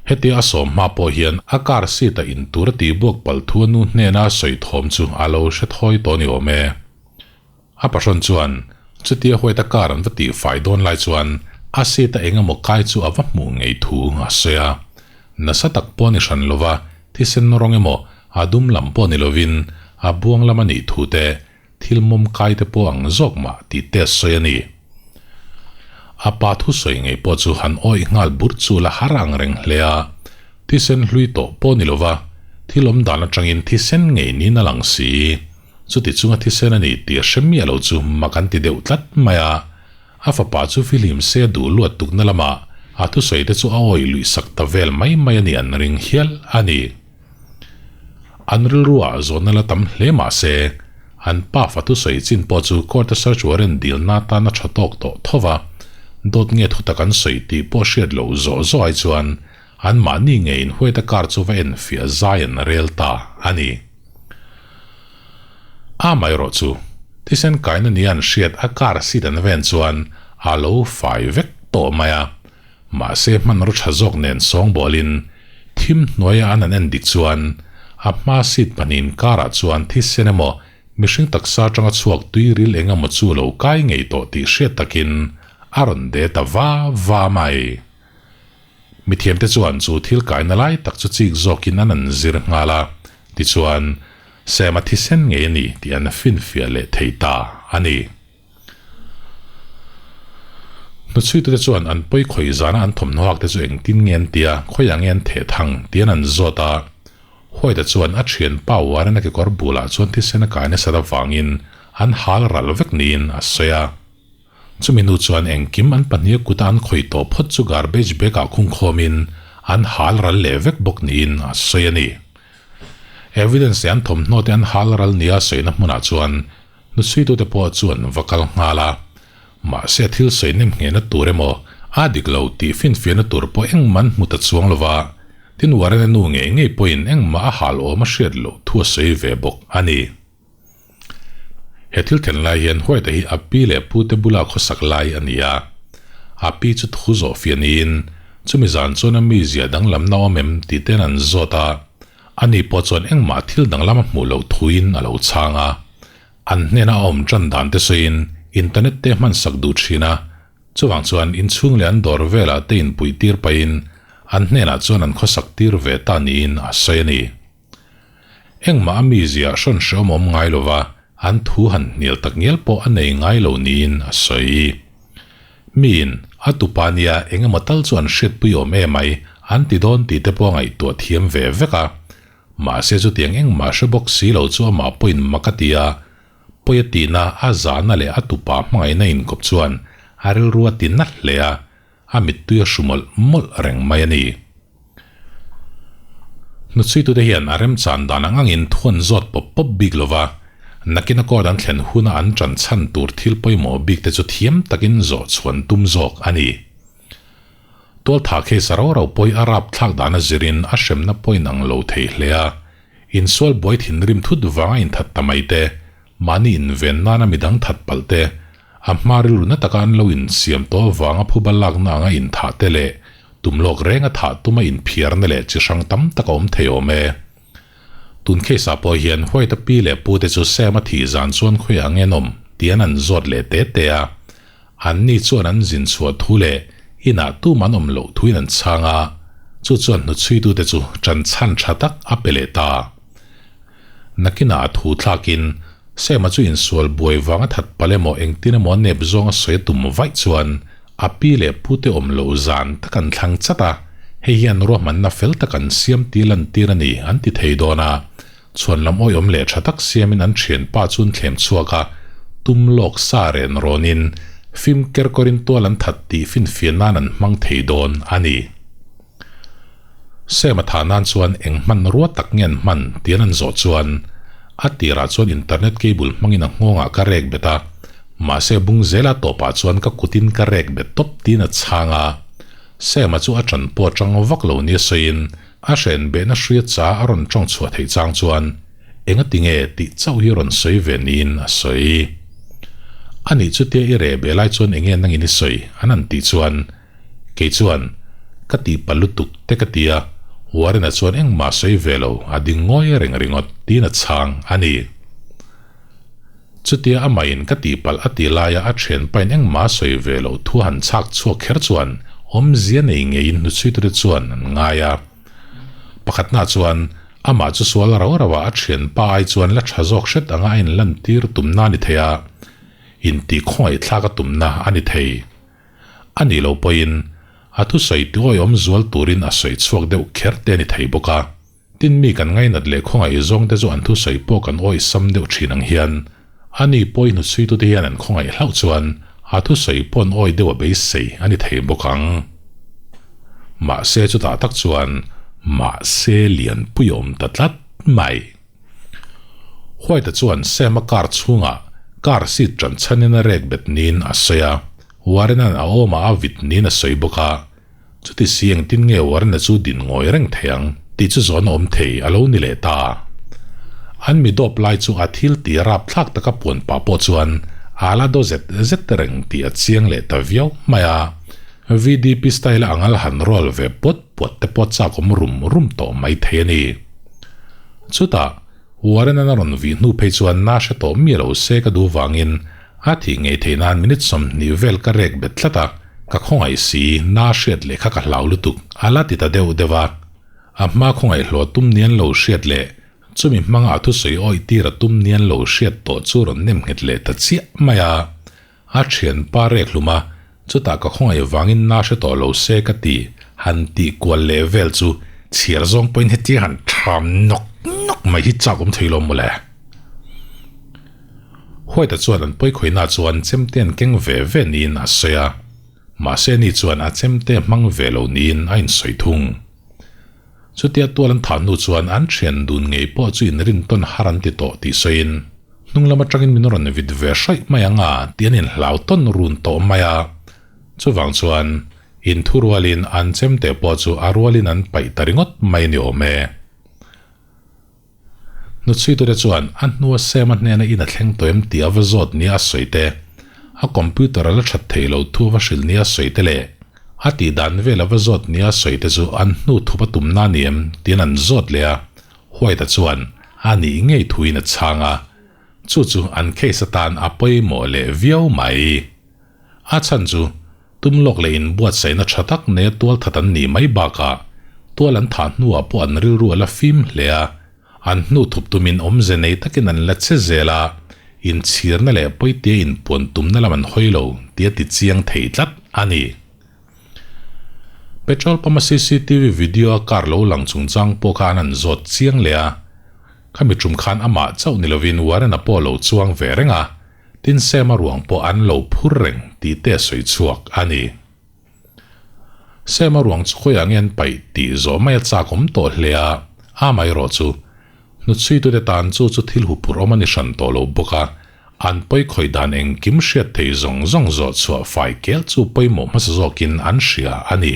Hetia a sawm hma pawh hian a car seat-a in tur a tihbuak palh thu a nu hnena a sawi thawm chu a lo hre thawi tawh ni awm e. A pahrawn chuan chutia White-a car an va tihfai dawn lai chuan a seat-a eng emaw kai chu a va hmuh ngei thu a sawi a. Nasa tak pawh ni hran lova thisen rawng emaw a dum lam pawh ni lovin a buang lam a nih thu te Thil mawm kai te pawh ang zawk mah tih te sawi a ni. A pa thusawi ngei pawh chu han awih nghal burh chu la har ang reng hle a, thisen hlui tawh pawh ni lova thil awm dan atangin thisen ngei niin a lang si. Chuti chunga thisen a ni tih a hre miah lo chu mak an ti deuh tlat mai a, a fapa chu fihlim se a duh luat tukna lamah a thusawi te chu a awih luih sak ta vel mai mai a nih an ring hial a ni. An rilruah zawhna la tam hle mah se, an pa fatu sawi chin pawh chu court-a search warrant dilna tan a tha tawk tawh tho va, dawt nge thutak an sawi tih pawh hriat loh zawh zawh ai chuan anmahni ngeiin Huaita car chu va enfiah zai an rel ta a ni. Amaherawh chu, thisen kaina nia an hriat a car seat an ven chuan a lo fai vek tawh mai a. Mahse hmanraw tha zawk nen sawngbawlin thim hnuaia an an en dik chuan a hma seat pahnihin karah chuan thisen emaw mihring taksa atanga chhuak tui ril eng emaw chu lo kai ngei tawh tih hriat takin a rawn de ta va va mai. Mithiamte chuan chu thil kaina lai tak chu chik zawkin an an zir nghal a, tichuan Sam-a thisen ngei a ni tih an finfiah leh thei ta a ni. Hnuchhuitute chuan an pawi khawi zana an thawmhnaw hak te chu engtin nge an ti a, khawiah nge an theh thang tiin an zawt a. Huaita chuan a thian pa Warren-a kekawr bulah chuan thisen a kai nasat avangin an hal ral vek niin a sawi a. Chumi hnu chuan engkim an pahniha kuta an khawi tawh phawt chu garbage bag-ah khungkhawmin an hal ral leh vek bawk niin a sawi a ni. Evidence leh an thawmhnaw te an hal ral nia sawina hmunah chuan Hnuchhuitute pawh chuan va kal nghal a, mahse thil sawi nem nghehna tur emaw a dik lo tih finfiahna tur pawh engmah an hmu ta chuang lo va, tin Warren-a nu ngei ngei pawhin engmah a hal awm a hriat loh thu a sawi ve bawk a ni. He thil thlen lai hian White-a hi a pi leh pute bula khawsak lai a ni a, a pi chu thu zawh fiah niin chumi zan chuan a mizia danglamna awm em tih ten an zawt a, Ani pawh chuan engmah thil danglam a hmuh loh thuin a lo chhang a. An hnena a awm tan dan te sawiin internet te hmansak duh thin a, chuvang chuan inchhung leh an dawr velah te inpuih tir pahin an hnenah chuan an khawsak tir ve ta niin a sawi a ni. Engmah a mizia hrawn hreawm awm ngai lova an thu han hnial tak ngial pawh a nei ngai lo niin a sawi. Miin a tupa nia eng emaw tal chu an hriatpui awm em mai an ti dawn tih te pawh a ngaihtuah thiam ve vek a. Mahse chutiang engmah hre bawk si lo chu amah pawhin mak a ti a, pawi a tihna a zahna leh a tupa hmangaihna inkawp chuan a rilru a ti na hle a, a mittui a hru mawlh mawlh reng mai a ni. Hnuchhuitute hian a remchan dan ang angin thu an zawt pawp pawp bik lo va, nakin a court an thlen huna an ṭan chhan tur thil pawimawh bik te chu thiam takin zawh chhuan tum zawk a ni. Tualtha case a ro ro pawhi a rapthlak dan a zirin a hremna pawhin ang lo thei hle a, insual buai thinrim thut vanga inthat ta mai te, mahni inven nana midang that palh te, A hma rilru na taka an lo insiam tawh avanga phuba lakna anga inthah te leh tum lawk renga thah tuma inphiarna leh chi hrang tam tak a awm thei awm e. Tun case ah pawh hian White-a pi leh pu te chu Sam-a thih zan chuan khawiah nge an awm tih an an zawt leh te te a. Anni chuan an zin chhuah thu leh Inah tum an awm loh thuin an chhang a, chu chuan hnuchhuitute chu ṭan chhan ṭha tak a pe leh ta. Nakinah a thu thlakin Sema chu insual buai vanga that palh emaw engtin emaw nep zawnga sawi a tum vaih chuan a pi leh pute awm loh zan tak an thlang chat a, hei hian ruahmanna fel tak an siam tih lantir a ni an ti thei dawn a, chhuan lam awihawm leh tha tak siamin an thianpa chu an thlem chhuak a, tum lawk sa ren rawnin fim kerkawrin tual an that tih finfiah nan an hmang thei dawn a ni. Sema thah nan chuan eng hmanrua tak nge an hman tian an zawh chuan a tirah chuan internet cable hmangin a nghawngah ka rek bet a, mahse bung zela tawpah chuan ka kutin ka rek bet tawp tiin a chhang a. Sema chu a ṭan pawh ṭang vak lo nia sawiin a hren behna hria cha a rawn ṭawng chhuah theih chang chuan engati nge tih chauh hi rawn sawi ve niin a sawi. Anih chutia i reh beh lai chuan enge nangin i sawi an han tih chuan Kei chuan, Ka tihpalh lutuk te ka ti a, Warren-a chuan engmah sawi ve lo, a ding ngawi reng ringawt tiin a chhang a ni. Chutia amahin ka tihpalh a tih laia a thianpain engmah sawi ve loh thu han chhak chhuak kher chuan awmzia nei ngeiin hnuchhuitute chuan an ngai a. Pakhatna chuan amah chu sual rau rauah a thianpa ai chuan la tha zawk hret anga a inlantir tumna a ni thei a, intihkhawngaihthlak a tumna a ni thei. A nih loh pawhin a thusawi tiawihawm zual turin a sawi chhuak deuh kher te a ni thei bawk a. Tin mi kan ngainat leh khawngaih zawng te chu an thusawi pawh kan awisam deuh thin ang hian a ni pawhin hnuchhuitute hian an khawngaih hlauh chuan a thusawi pawh an awi deuh a beisei a ni thei bawk ang. Mahse chutah tak chuan mahse lianpui a awm ta tlat mai. White-a chuan Sam-a car chhungah car seat ṭan chhanin a rek bet niin a sawi a, Warren-a'n a awmah a vit niin a sawi bawk a. Chuti si engtin nge Warren-a chu din ngawi reng thei ang tih chu zawn a awm thei a lo ni leh ta. An mi dawp lai chu a thil tih rap thlak taka puan pah pawh chuan a la daw zet zet reng tih a chiang leh ta viau mai a. VDP style-a angal han roll ve puat puat te pawh chak awm rum rum tawh mai thei a ni. Chutah, Warren-an a rawn vih hnu phei chuan na hre tawh miah lo se ka duh vangin a thih ngei theih nan minute 20 vel ka rek bet tlat a, ka khawngaih si, na hriat leh kha ka hlau lutuk, a la ti ta deuh deuh a. A hma khawngaih hlawh tum nian lo hriat leh chumi hmanga a thusawi awih tir a tum nian lo hriat tawh chu rawn nem nghet leh ta chiah mai a. A thianpa rek hlum a, chutah ka khawngaih vangin na hre tawh lo se ka ti, han tih kual leh vel chu chhiar zawng pawhin hetia han tham nawk nawk mai hi chak awm thei lo mawle. White-a chuan an pawikhawihna chuan chemte an keng ve ve niin a sawi a, mahse ni chuan a chemte hmang ve lo niin a insawi thung. Chutia tual an thah hnu chuan an thian dun ngei pawh chu inrintawn har an ti tawh tih sawiin, Hnung lam atangin min rawn vit ve hraih mai ang a tih an inhlau tawn run tawh mai a. Chuvang chuan inthu rualin an chemte pawh chu a rualin an paih ta ringawt mai ni awm e. Hnuchhuitute chuan a hnua Sam-a hnena in a thleng tawh em tih a va zawt nia a sawi te, a computer a la that theih loh thu a va hrilh nia a sawi te leh a tih dan vel a va zawt nia a sawi te chu an hnu thup a tumna a ni em tiin an zawt leh a, White-a chuan a nih ngei thuin a chhang a, chu chu an case atan a pawimawh leh viau mai. A chhan chu tum lawk leh inbuatsaihna tha tak neia tual that an nih mai bakah tual an thah hnuah pawh an rilru a la fim hle a, an hnu thup tumin awmze nei takin an la che zel a, inchhirna leh pawitia inpuan tumna lam an hawi lo tih a ti chiang thei tlat a ni. Petrol pump-a cctv video a car lo lang chungchang pawh kha an han zawt chiang leh a, khami tum khan amah chauh ni lovin Warren-a pawh a lo chuang ve reng a, Tin Sema ruang pawh an lo phur reng tih te a sawi chhuak a ni. Sema ruang chu khawiah nge an paih tih zawh mai a chak awm tawh hle a, amaherawh chu hnuchhuitute tan chu chu thil huphurh awm a ni hran tawh lo bawk a, an pawi khawih dan engkim hriat thei zawng zawng zawh chhuah fai kel chu pawimawh hmasa zawkin an hria a ni.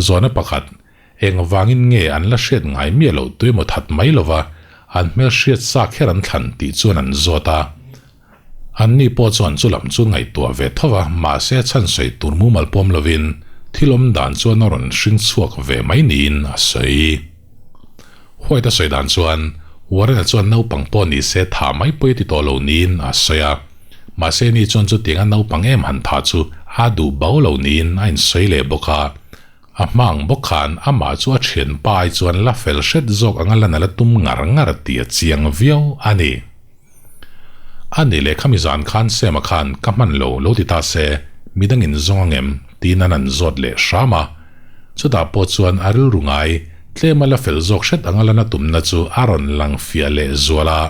Zawhna pakhat, Engvangin nge an la hriat ngai miah loh tuemaw that mai lova an hmel hriat sa kher an thlan tih chuan an zawt a. Anni pawh chuan chu lam chu ngaihtuah ve tho va, mahse a chhan sawi tur mumal pawm lovin thil awm dan chuan a rawn hring chhuak ve mai niin a sawi. White a sawi dan chuan Warren-a chuan naupang pawh ni se tha mai pawh i ti tawh lo niin a sawi a. Mahse ni chuan chutianga naupang em han tha chu a duh bau lo niin a insawi leh bawk a. A hma ang bawk khan amah chu a thianpa ai chuan la fel hret zawk anga lan a la tum ngar ngar tih a chiang viau a ni. A ni leh khami zan khan Sema khan ka hman lo lo ti ta se midang in zawng angem tiin an an zawt leh hram a. Chutah pawh chuan a rilru ngai tlema la fel zawk hret anga lan a tumna chu a rawn lang fiah leh zual a.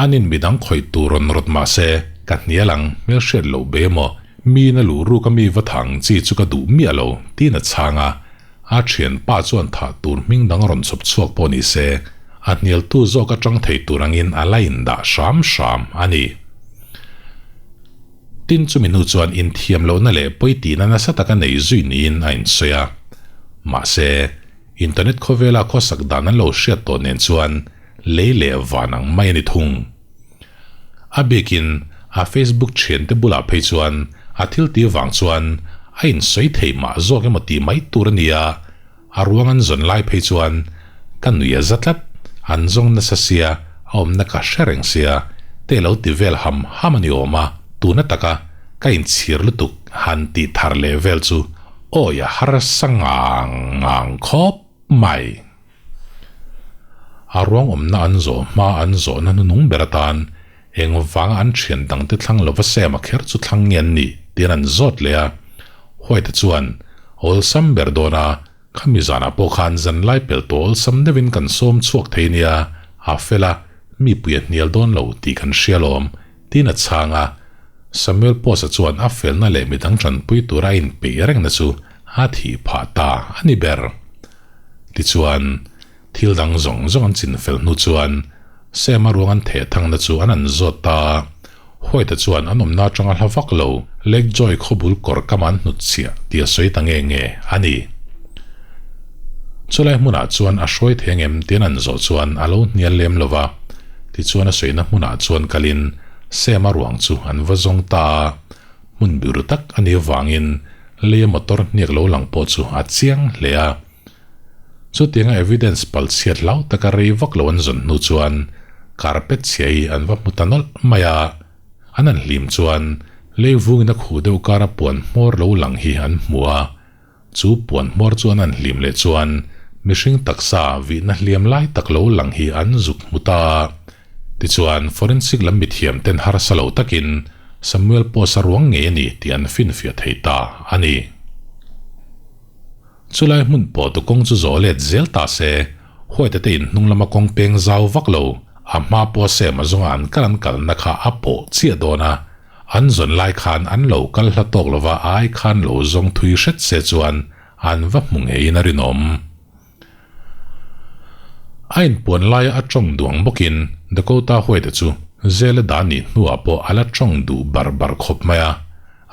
Anin midang khawih tur rawn rawt mah se ka hnial ang hmelhriat loh be emaw miin a luh ruk a mi va thang chi chu ka duh miah lo tiin a chhang a. A thianpa chuan thah tur hming dang rawn chhawp chhuak pawh ni se, a hnialtu zawk atang thei tur angin a la indah hram hram a ni. Tin chumi hnu chuan inthiam lohna leh pawitihna nasa taka nei zui niin a insawi a. Mahse, internet khawvela khawsak dan an lo hriat tawh nen chuan lei leh van ang mai a ni thung. A bikin a Facebook thiante bulah phei chuan a thil tih vang chuan a insawi thei mah zawk emaw tih mai tur a ni a, a ruang an zawn lai phei chuan ka nui a za tlat, an zawng nasa sia, a awmna ka hre reng sia, te lo ti vel ham ham a ni awm a, tuna taka ka inchhir lutuk han tih thar leh vel chu awi a harsa ngang ngang khawp mai. A ruang awmna an zawh hma an zawhna hnunung ber atan eng vanga an thian dangte thlang lova Sema kher chu thlang nge an nih tiin an zawt leh a. Huaite chuan awlsam ber dawn a, khami zanah pawh khan zanlai pel tawh awlsam deuhin kan sawm chhuak thei nia, a fel a, mi pui a hnial dawn lo tih kan hria lawm, tiin a chhang a. Samuel Post-a chuan a felna leh midang tanpui tura a inpeih rengna chu a thih phah ta a ni ber. Tichuan, thil dang zawng zawng an chin fel hnu chuan Sam-a ruang an theh thangna chu an an zawt ta a. White-a chuan an awmna atanga hla vak lo Lake Joy khawbul kawr kam an hnut chhiah tih a sawi ta nge nge a ni. Chulai hmunah chuan a hruai thei angem tiin an zawh chuan a lo hnial lem lo va. Tichuan a sawina hmunah chuan kalin Sam-a ruang chu an va zawng ta a. Hmun biru tak a nih avangin leia motor hniak lo lang pawh chu a chiang hle a. Chutianga evidence pal chhiat hlau taka rei vak lo an zawn hnu chuan carpet chhia hi an va hmu ta nawlh mai a. An han hlim chuan lei vungin a khuh deuh kara puan hmawr lo lang hi an hmu a. Chu puan hmawr chu an han hlim leh chuan mihring taksa vihna hliam lai tak lo lang hi an zuk hmu ta a. Tichuan, forensic lam mithiam ten harsa lo takin Samuel Post-a ruang ngei a ni tih an finfiah thei ta a ni. Chulai hmun pawh tu kawng chu zawh let zel ta se, Huaite te in hnung lama kawng peng zau vak lo, a hma pawh sema zawnga an kal an kalna kha a pawh chiah dawn a. An zawn lai khan an lo kal hla tawk lova ai khan lo zawng thui hret se chuan an va hmu ngeiin a rinawm. A inpuan laia a tawng duh ang bawkin Dakota Huaite chu Zela dah nih hnuah pawh a la tawng duh bar bar khawp mai a.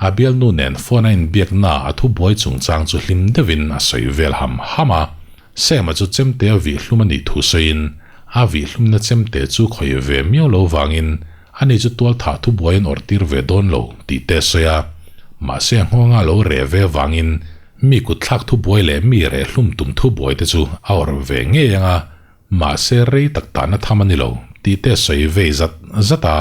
A bialnu nen phone a inbiakna a thubuai chungchang chu hlim deuhin a sawi vel ham ham a. Sam-a chu chemte a vih hlum a nih thu sawiin a vih hlumna chemte chu khawi ve miau lo vangin ani chu tual thah thubuai an awrh tir ve dawn lo tih te a sawi a. Mahse a nghawng a lo reh ve vangin mi kut thlak thubuai leh mi reh hlum tum thubuai te chu a awrh ve ngei ang a, mahse rei tak tahna tham a ni lo tih te a sawi vei zat zat a.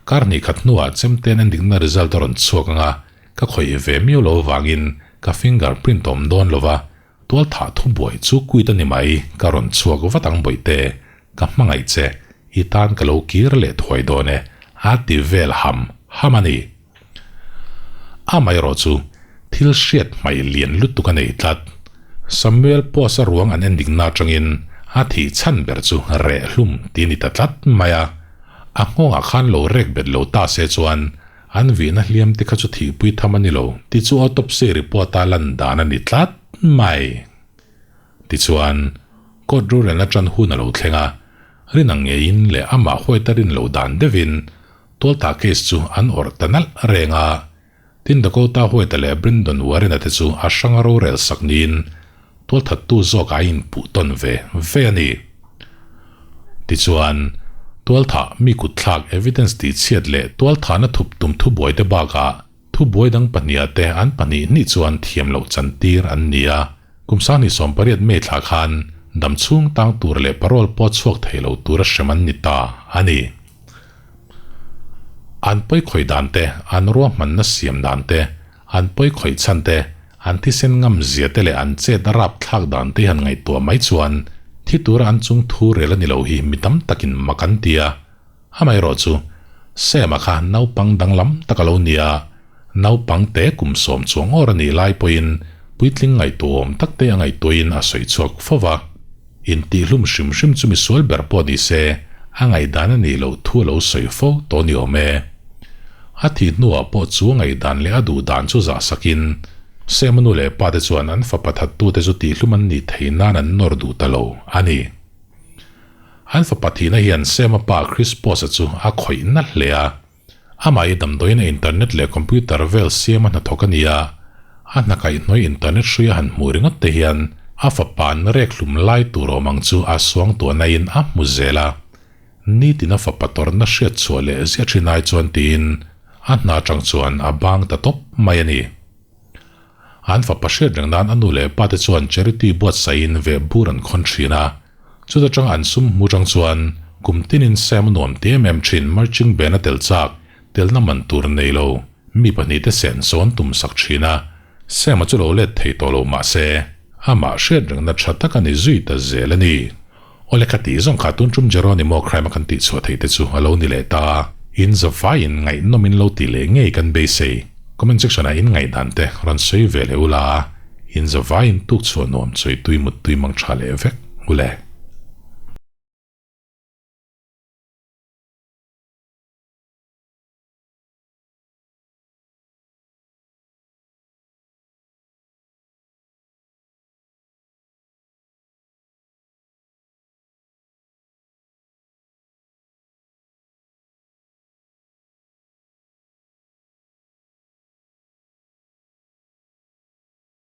Kar hnih khat hnuah chemten en dikna result a rawn chhuak ang a, ka khawih ve miau lo vangin ka finger print awm dawn lo va, tual thah thubuai chu quit a ni mai, ka rawn chhuak vat ang bawihte, ka hmangaih che, i tan ka lo kir leh thuai dawn e, a ti vel ham ham a ni. Amaherawh chu thil hriat hmai lian lutuk a nei tlat. Samuel Post-a ruang an en dikna atangin a thih chhan ber chu reh hlum tih a ni ta tlat mai a. A nghawngah khan lo rek bet lo ta se chuan an vihna hliam te kha chu thihpui tham a ni lo tih chu autopsy report-a lan dan a ni tlat mai. Tichuan, court rorelna tan hun a lo thleng a, rin ang ngeiin leh amah huaita rin lo dan deuhin tualtah case chu an awrh ta nalh reng a. Tin Dakota Huaita leh Brandon Warren-a te chu a hranga rorel sak niin tualthattu zawk a inpuh tawn ve ve a ni. Tichuan, tualthah mi kutthlak evidence tihchhiat leh tualthahna thup tum thubuaite bakah thubuai dang pahniha te an pahnih hnih chuan thiam loh chantir an ni a. Kum 2018 May thla khan damchhung tang tur leh parole pawh chhuak thei lo tura hrem an ni ta a ni. An pawi khawi dan te, an ruahmanna siam dan te, An pawi khawih chhan te, an thisen ngam zia te leh an chet a rapthlak dan te hi han ngaihtuah mai chuan thi tura an chung thu rel a ni lo hi mi tam takin mak an ti a. Amaherawh chu, Sam-a kha naupang danglam tak a lo ni a, naupang te kum sawm chuang awr a nih lai pawhin puitling ngaihtuahawm tak te a ngaihtuahin a sawi chhuak fo va. Intihhlum hrim hrim chu misual ber pawh ni se, a ngaihdan a nih loh thu a lo sawi fo tawh ni awm e. A thih hnuah pawh chu a ngaihdan leh a duh dan chu zah sakin, Sam-a nu leh pa te chuan an fapa thattute chu tihhlum an nih theih nan an nawr duh ta lo a ni. An fapa thihna hian Sam-a pa Crispus-a chu a khawih na hle a. Amah hi damdawiin a internet leh computer vel siam a hnathawk a ni a, a hna kaihhnawih internet hrui a han hmuh ringawt te hian a fapa an rek hlum lai tur awm ang chu a suangtuahna in a hmu zel a. Nitin a fapa tawrhna hriat chhuah leh ziah thin ai chuan tiin a hna atang chuan a bang ta tawp mai a ni. An fapa hriat reng nan a nu leh pa te chuan charity buatsaihin veh bur an khawn thin a, chuta tang an sum hmu tang chuan kum tinin Sam a nuam ti em em thin marching band a tel chak, telna man tur nei lo, mi pahnihte sen sawn tum sak thin a, Sam a chu lo let thei tawh lo mah se, amah hriat rengna tha tak a ni zui ta zel a ni. Awle ka tih zawng kha tun tum Jeronimo crime a kan tih chhuah theih te chu a lo ni leh ta. In zavaiin ngaihnawm in lo tih leh ngei kan beisei. Comment section ah in ngaihdan te rawn sawi ve leh ula, in zavaiin tuk chhuah nuam chawi tui mut tui mang tha leh vek ule.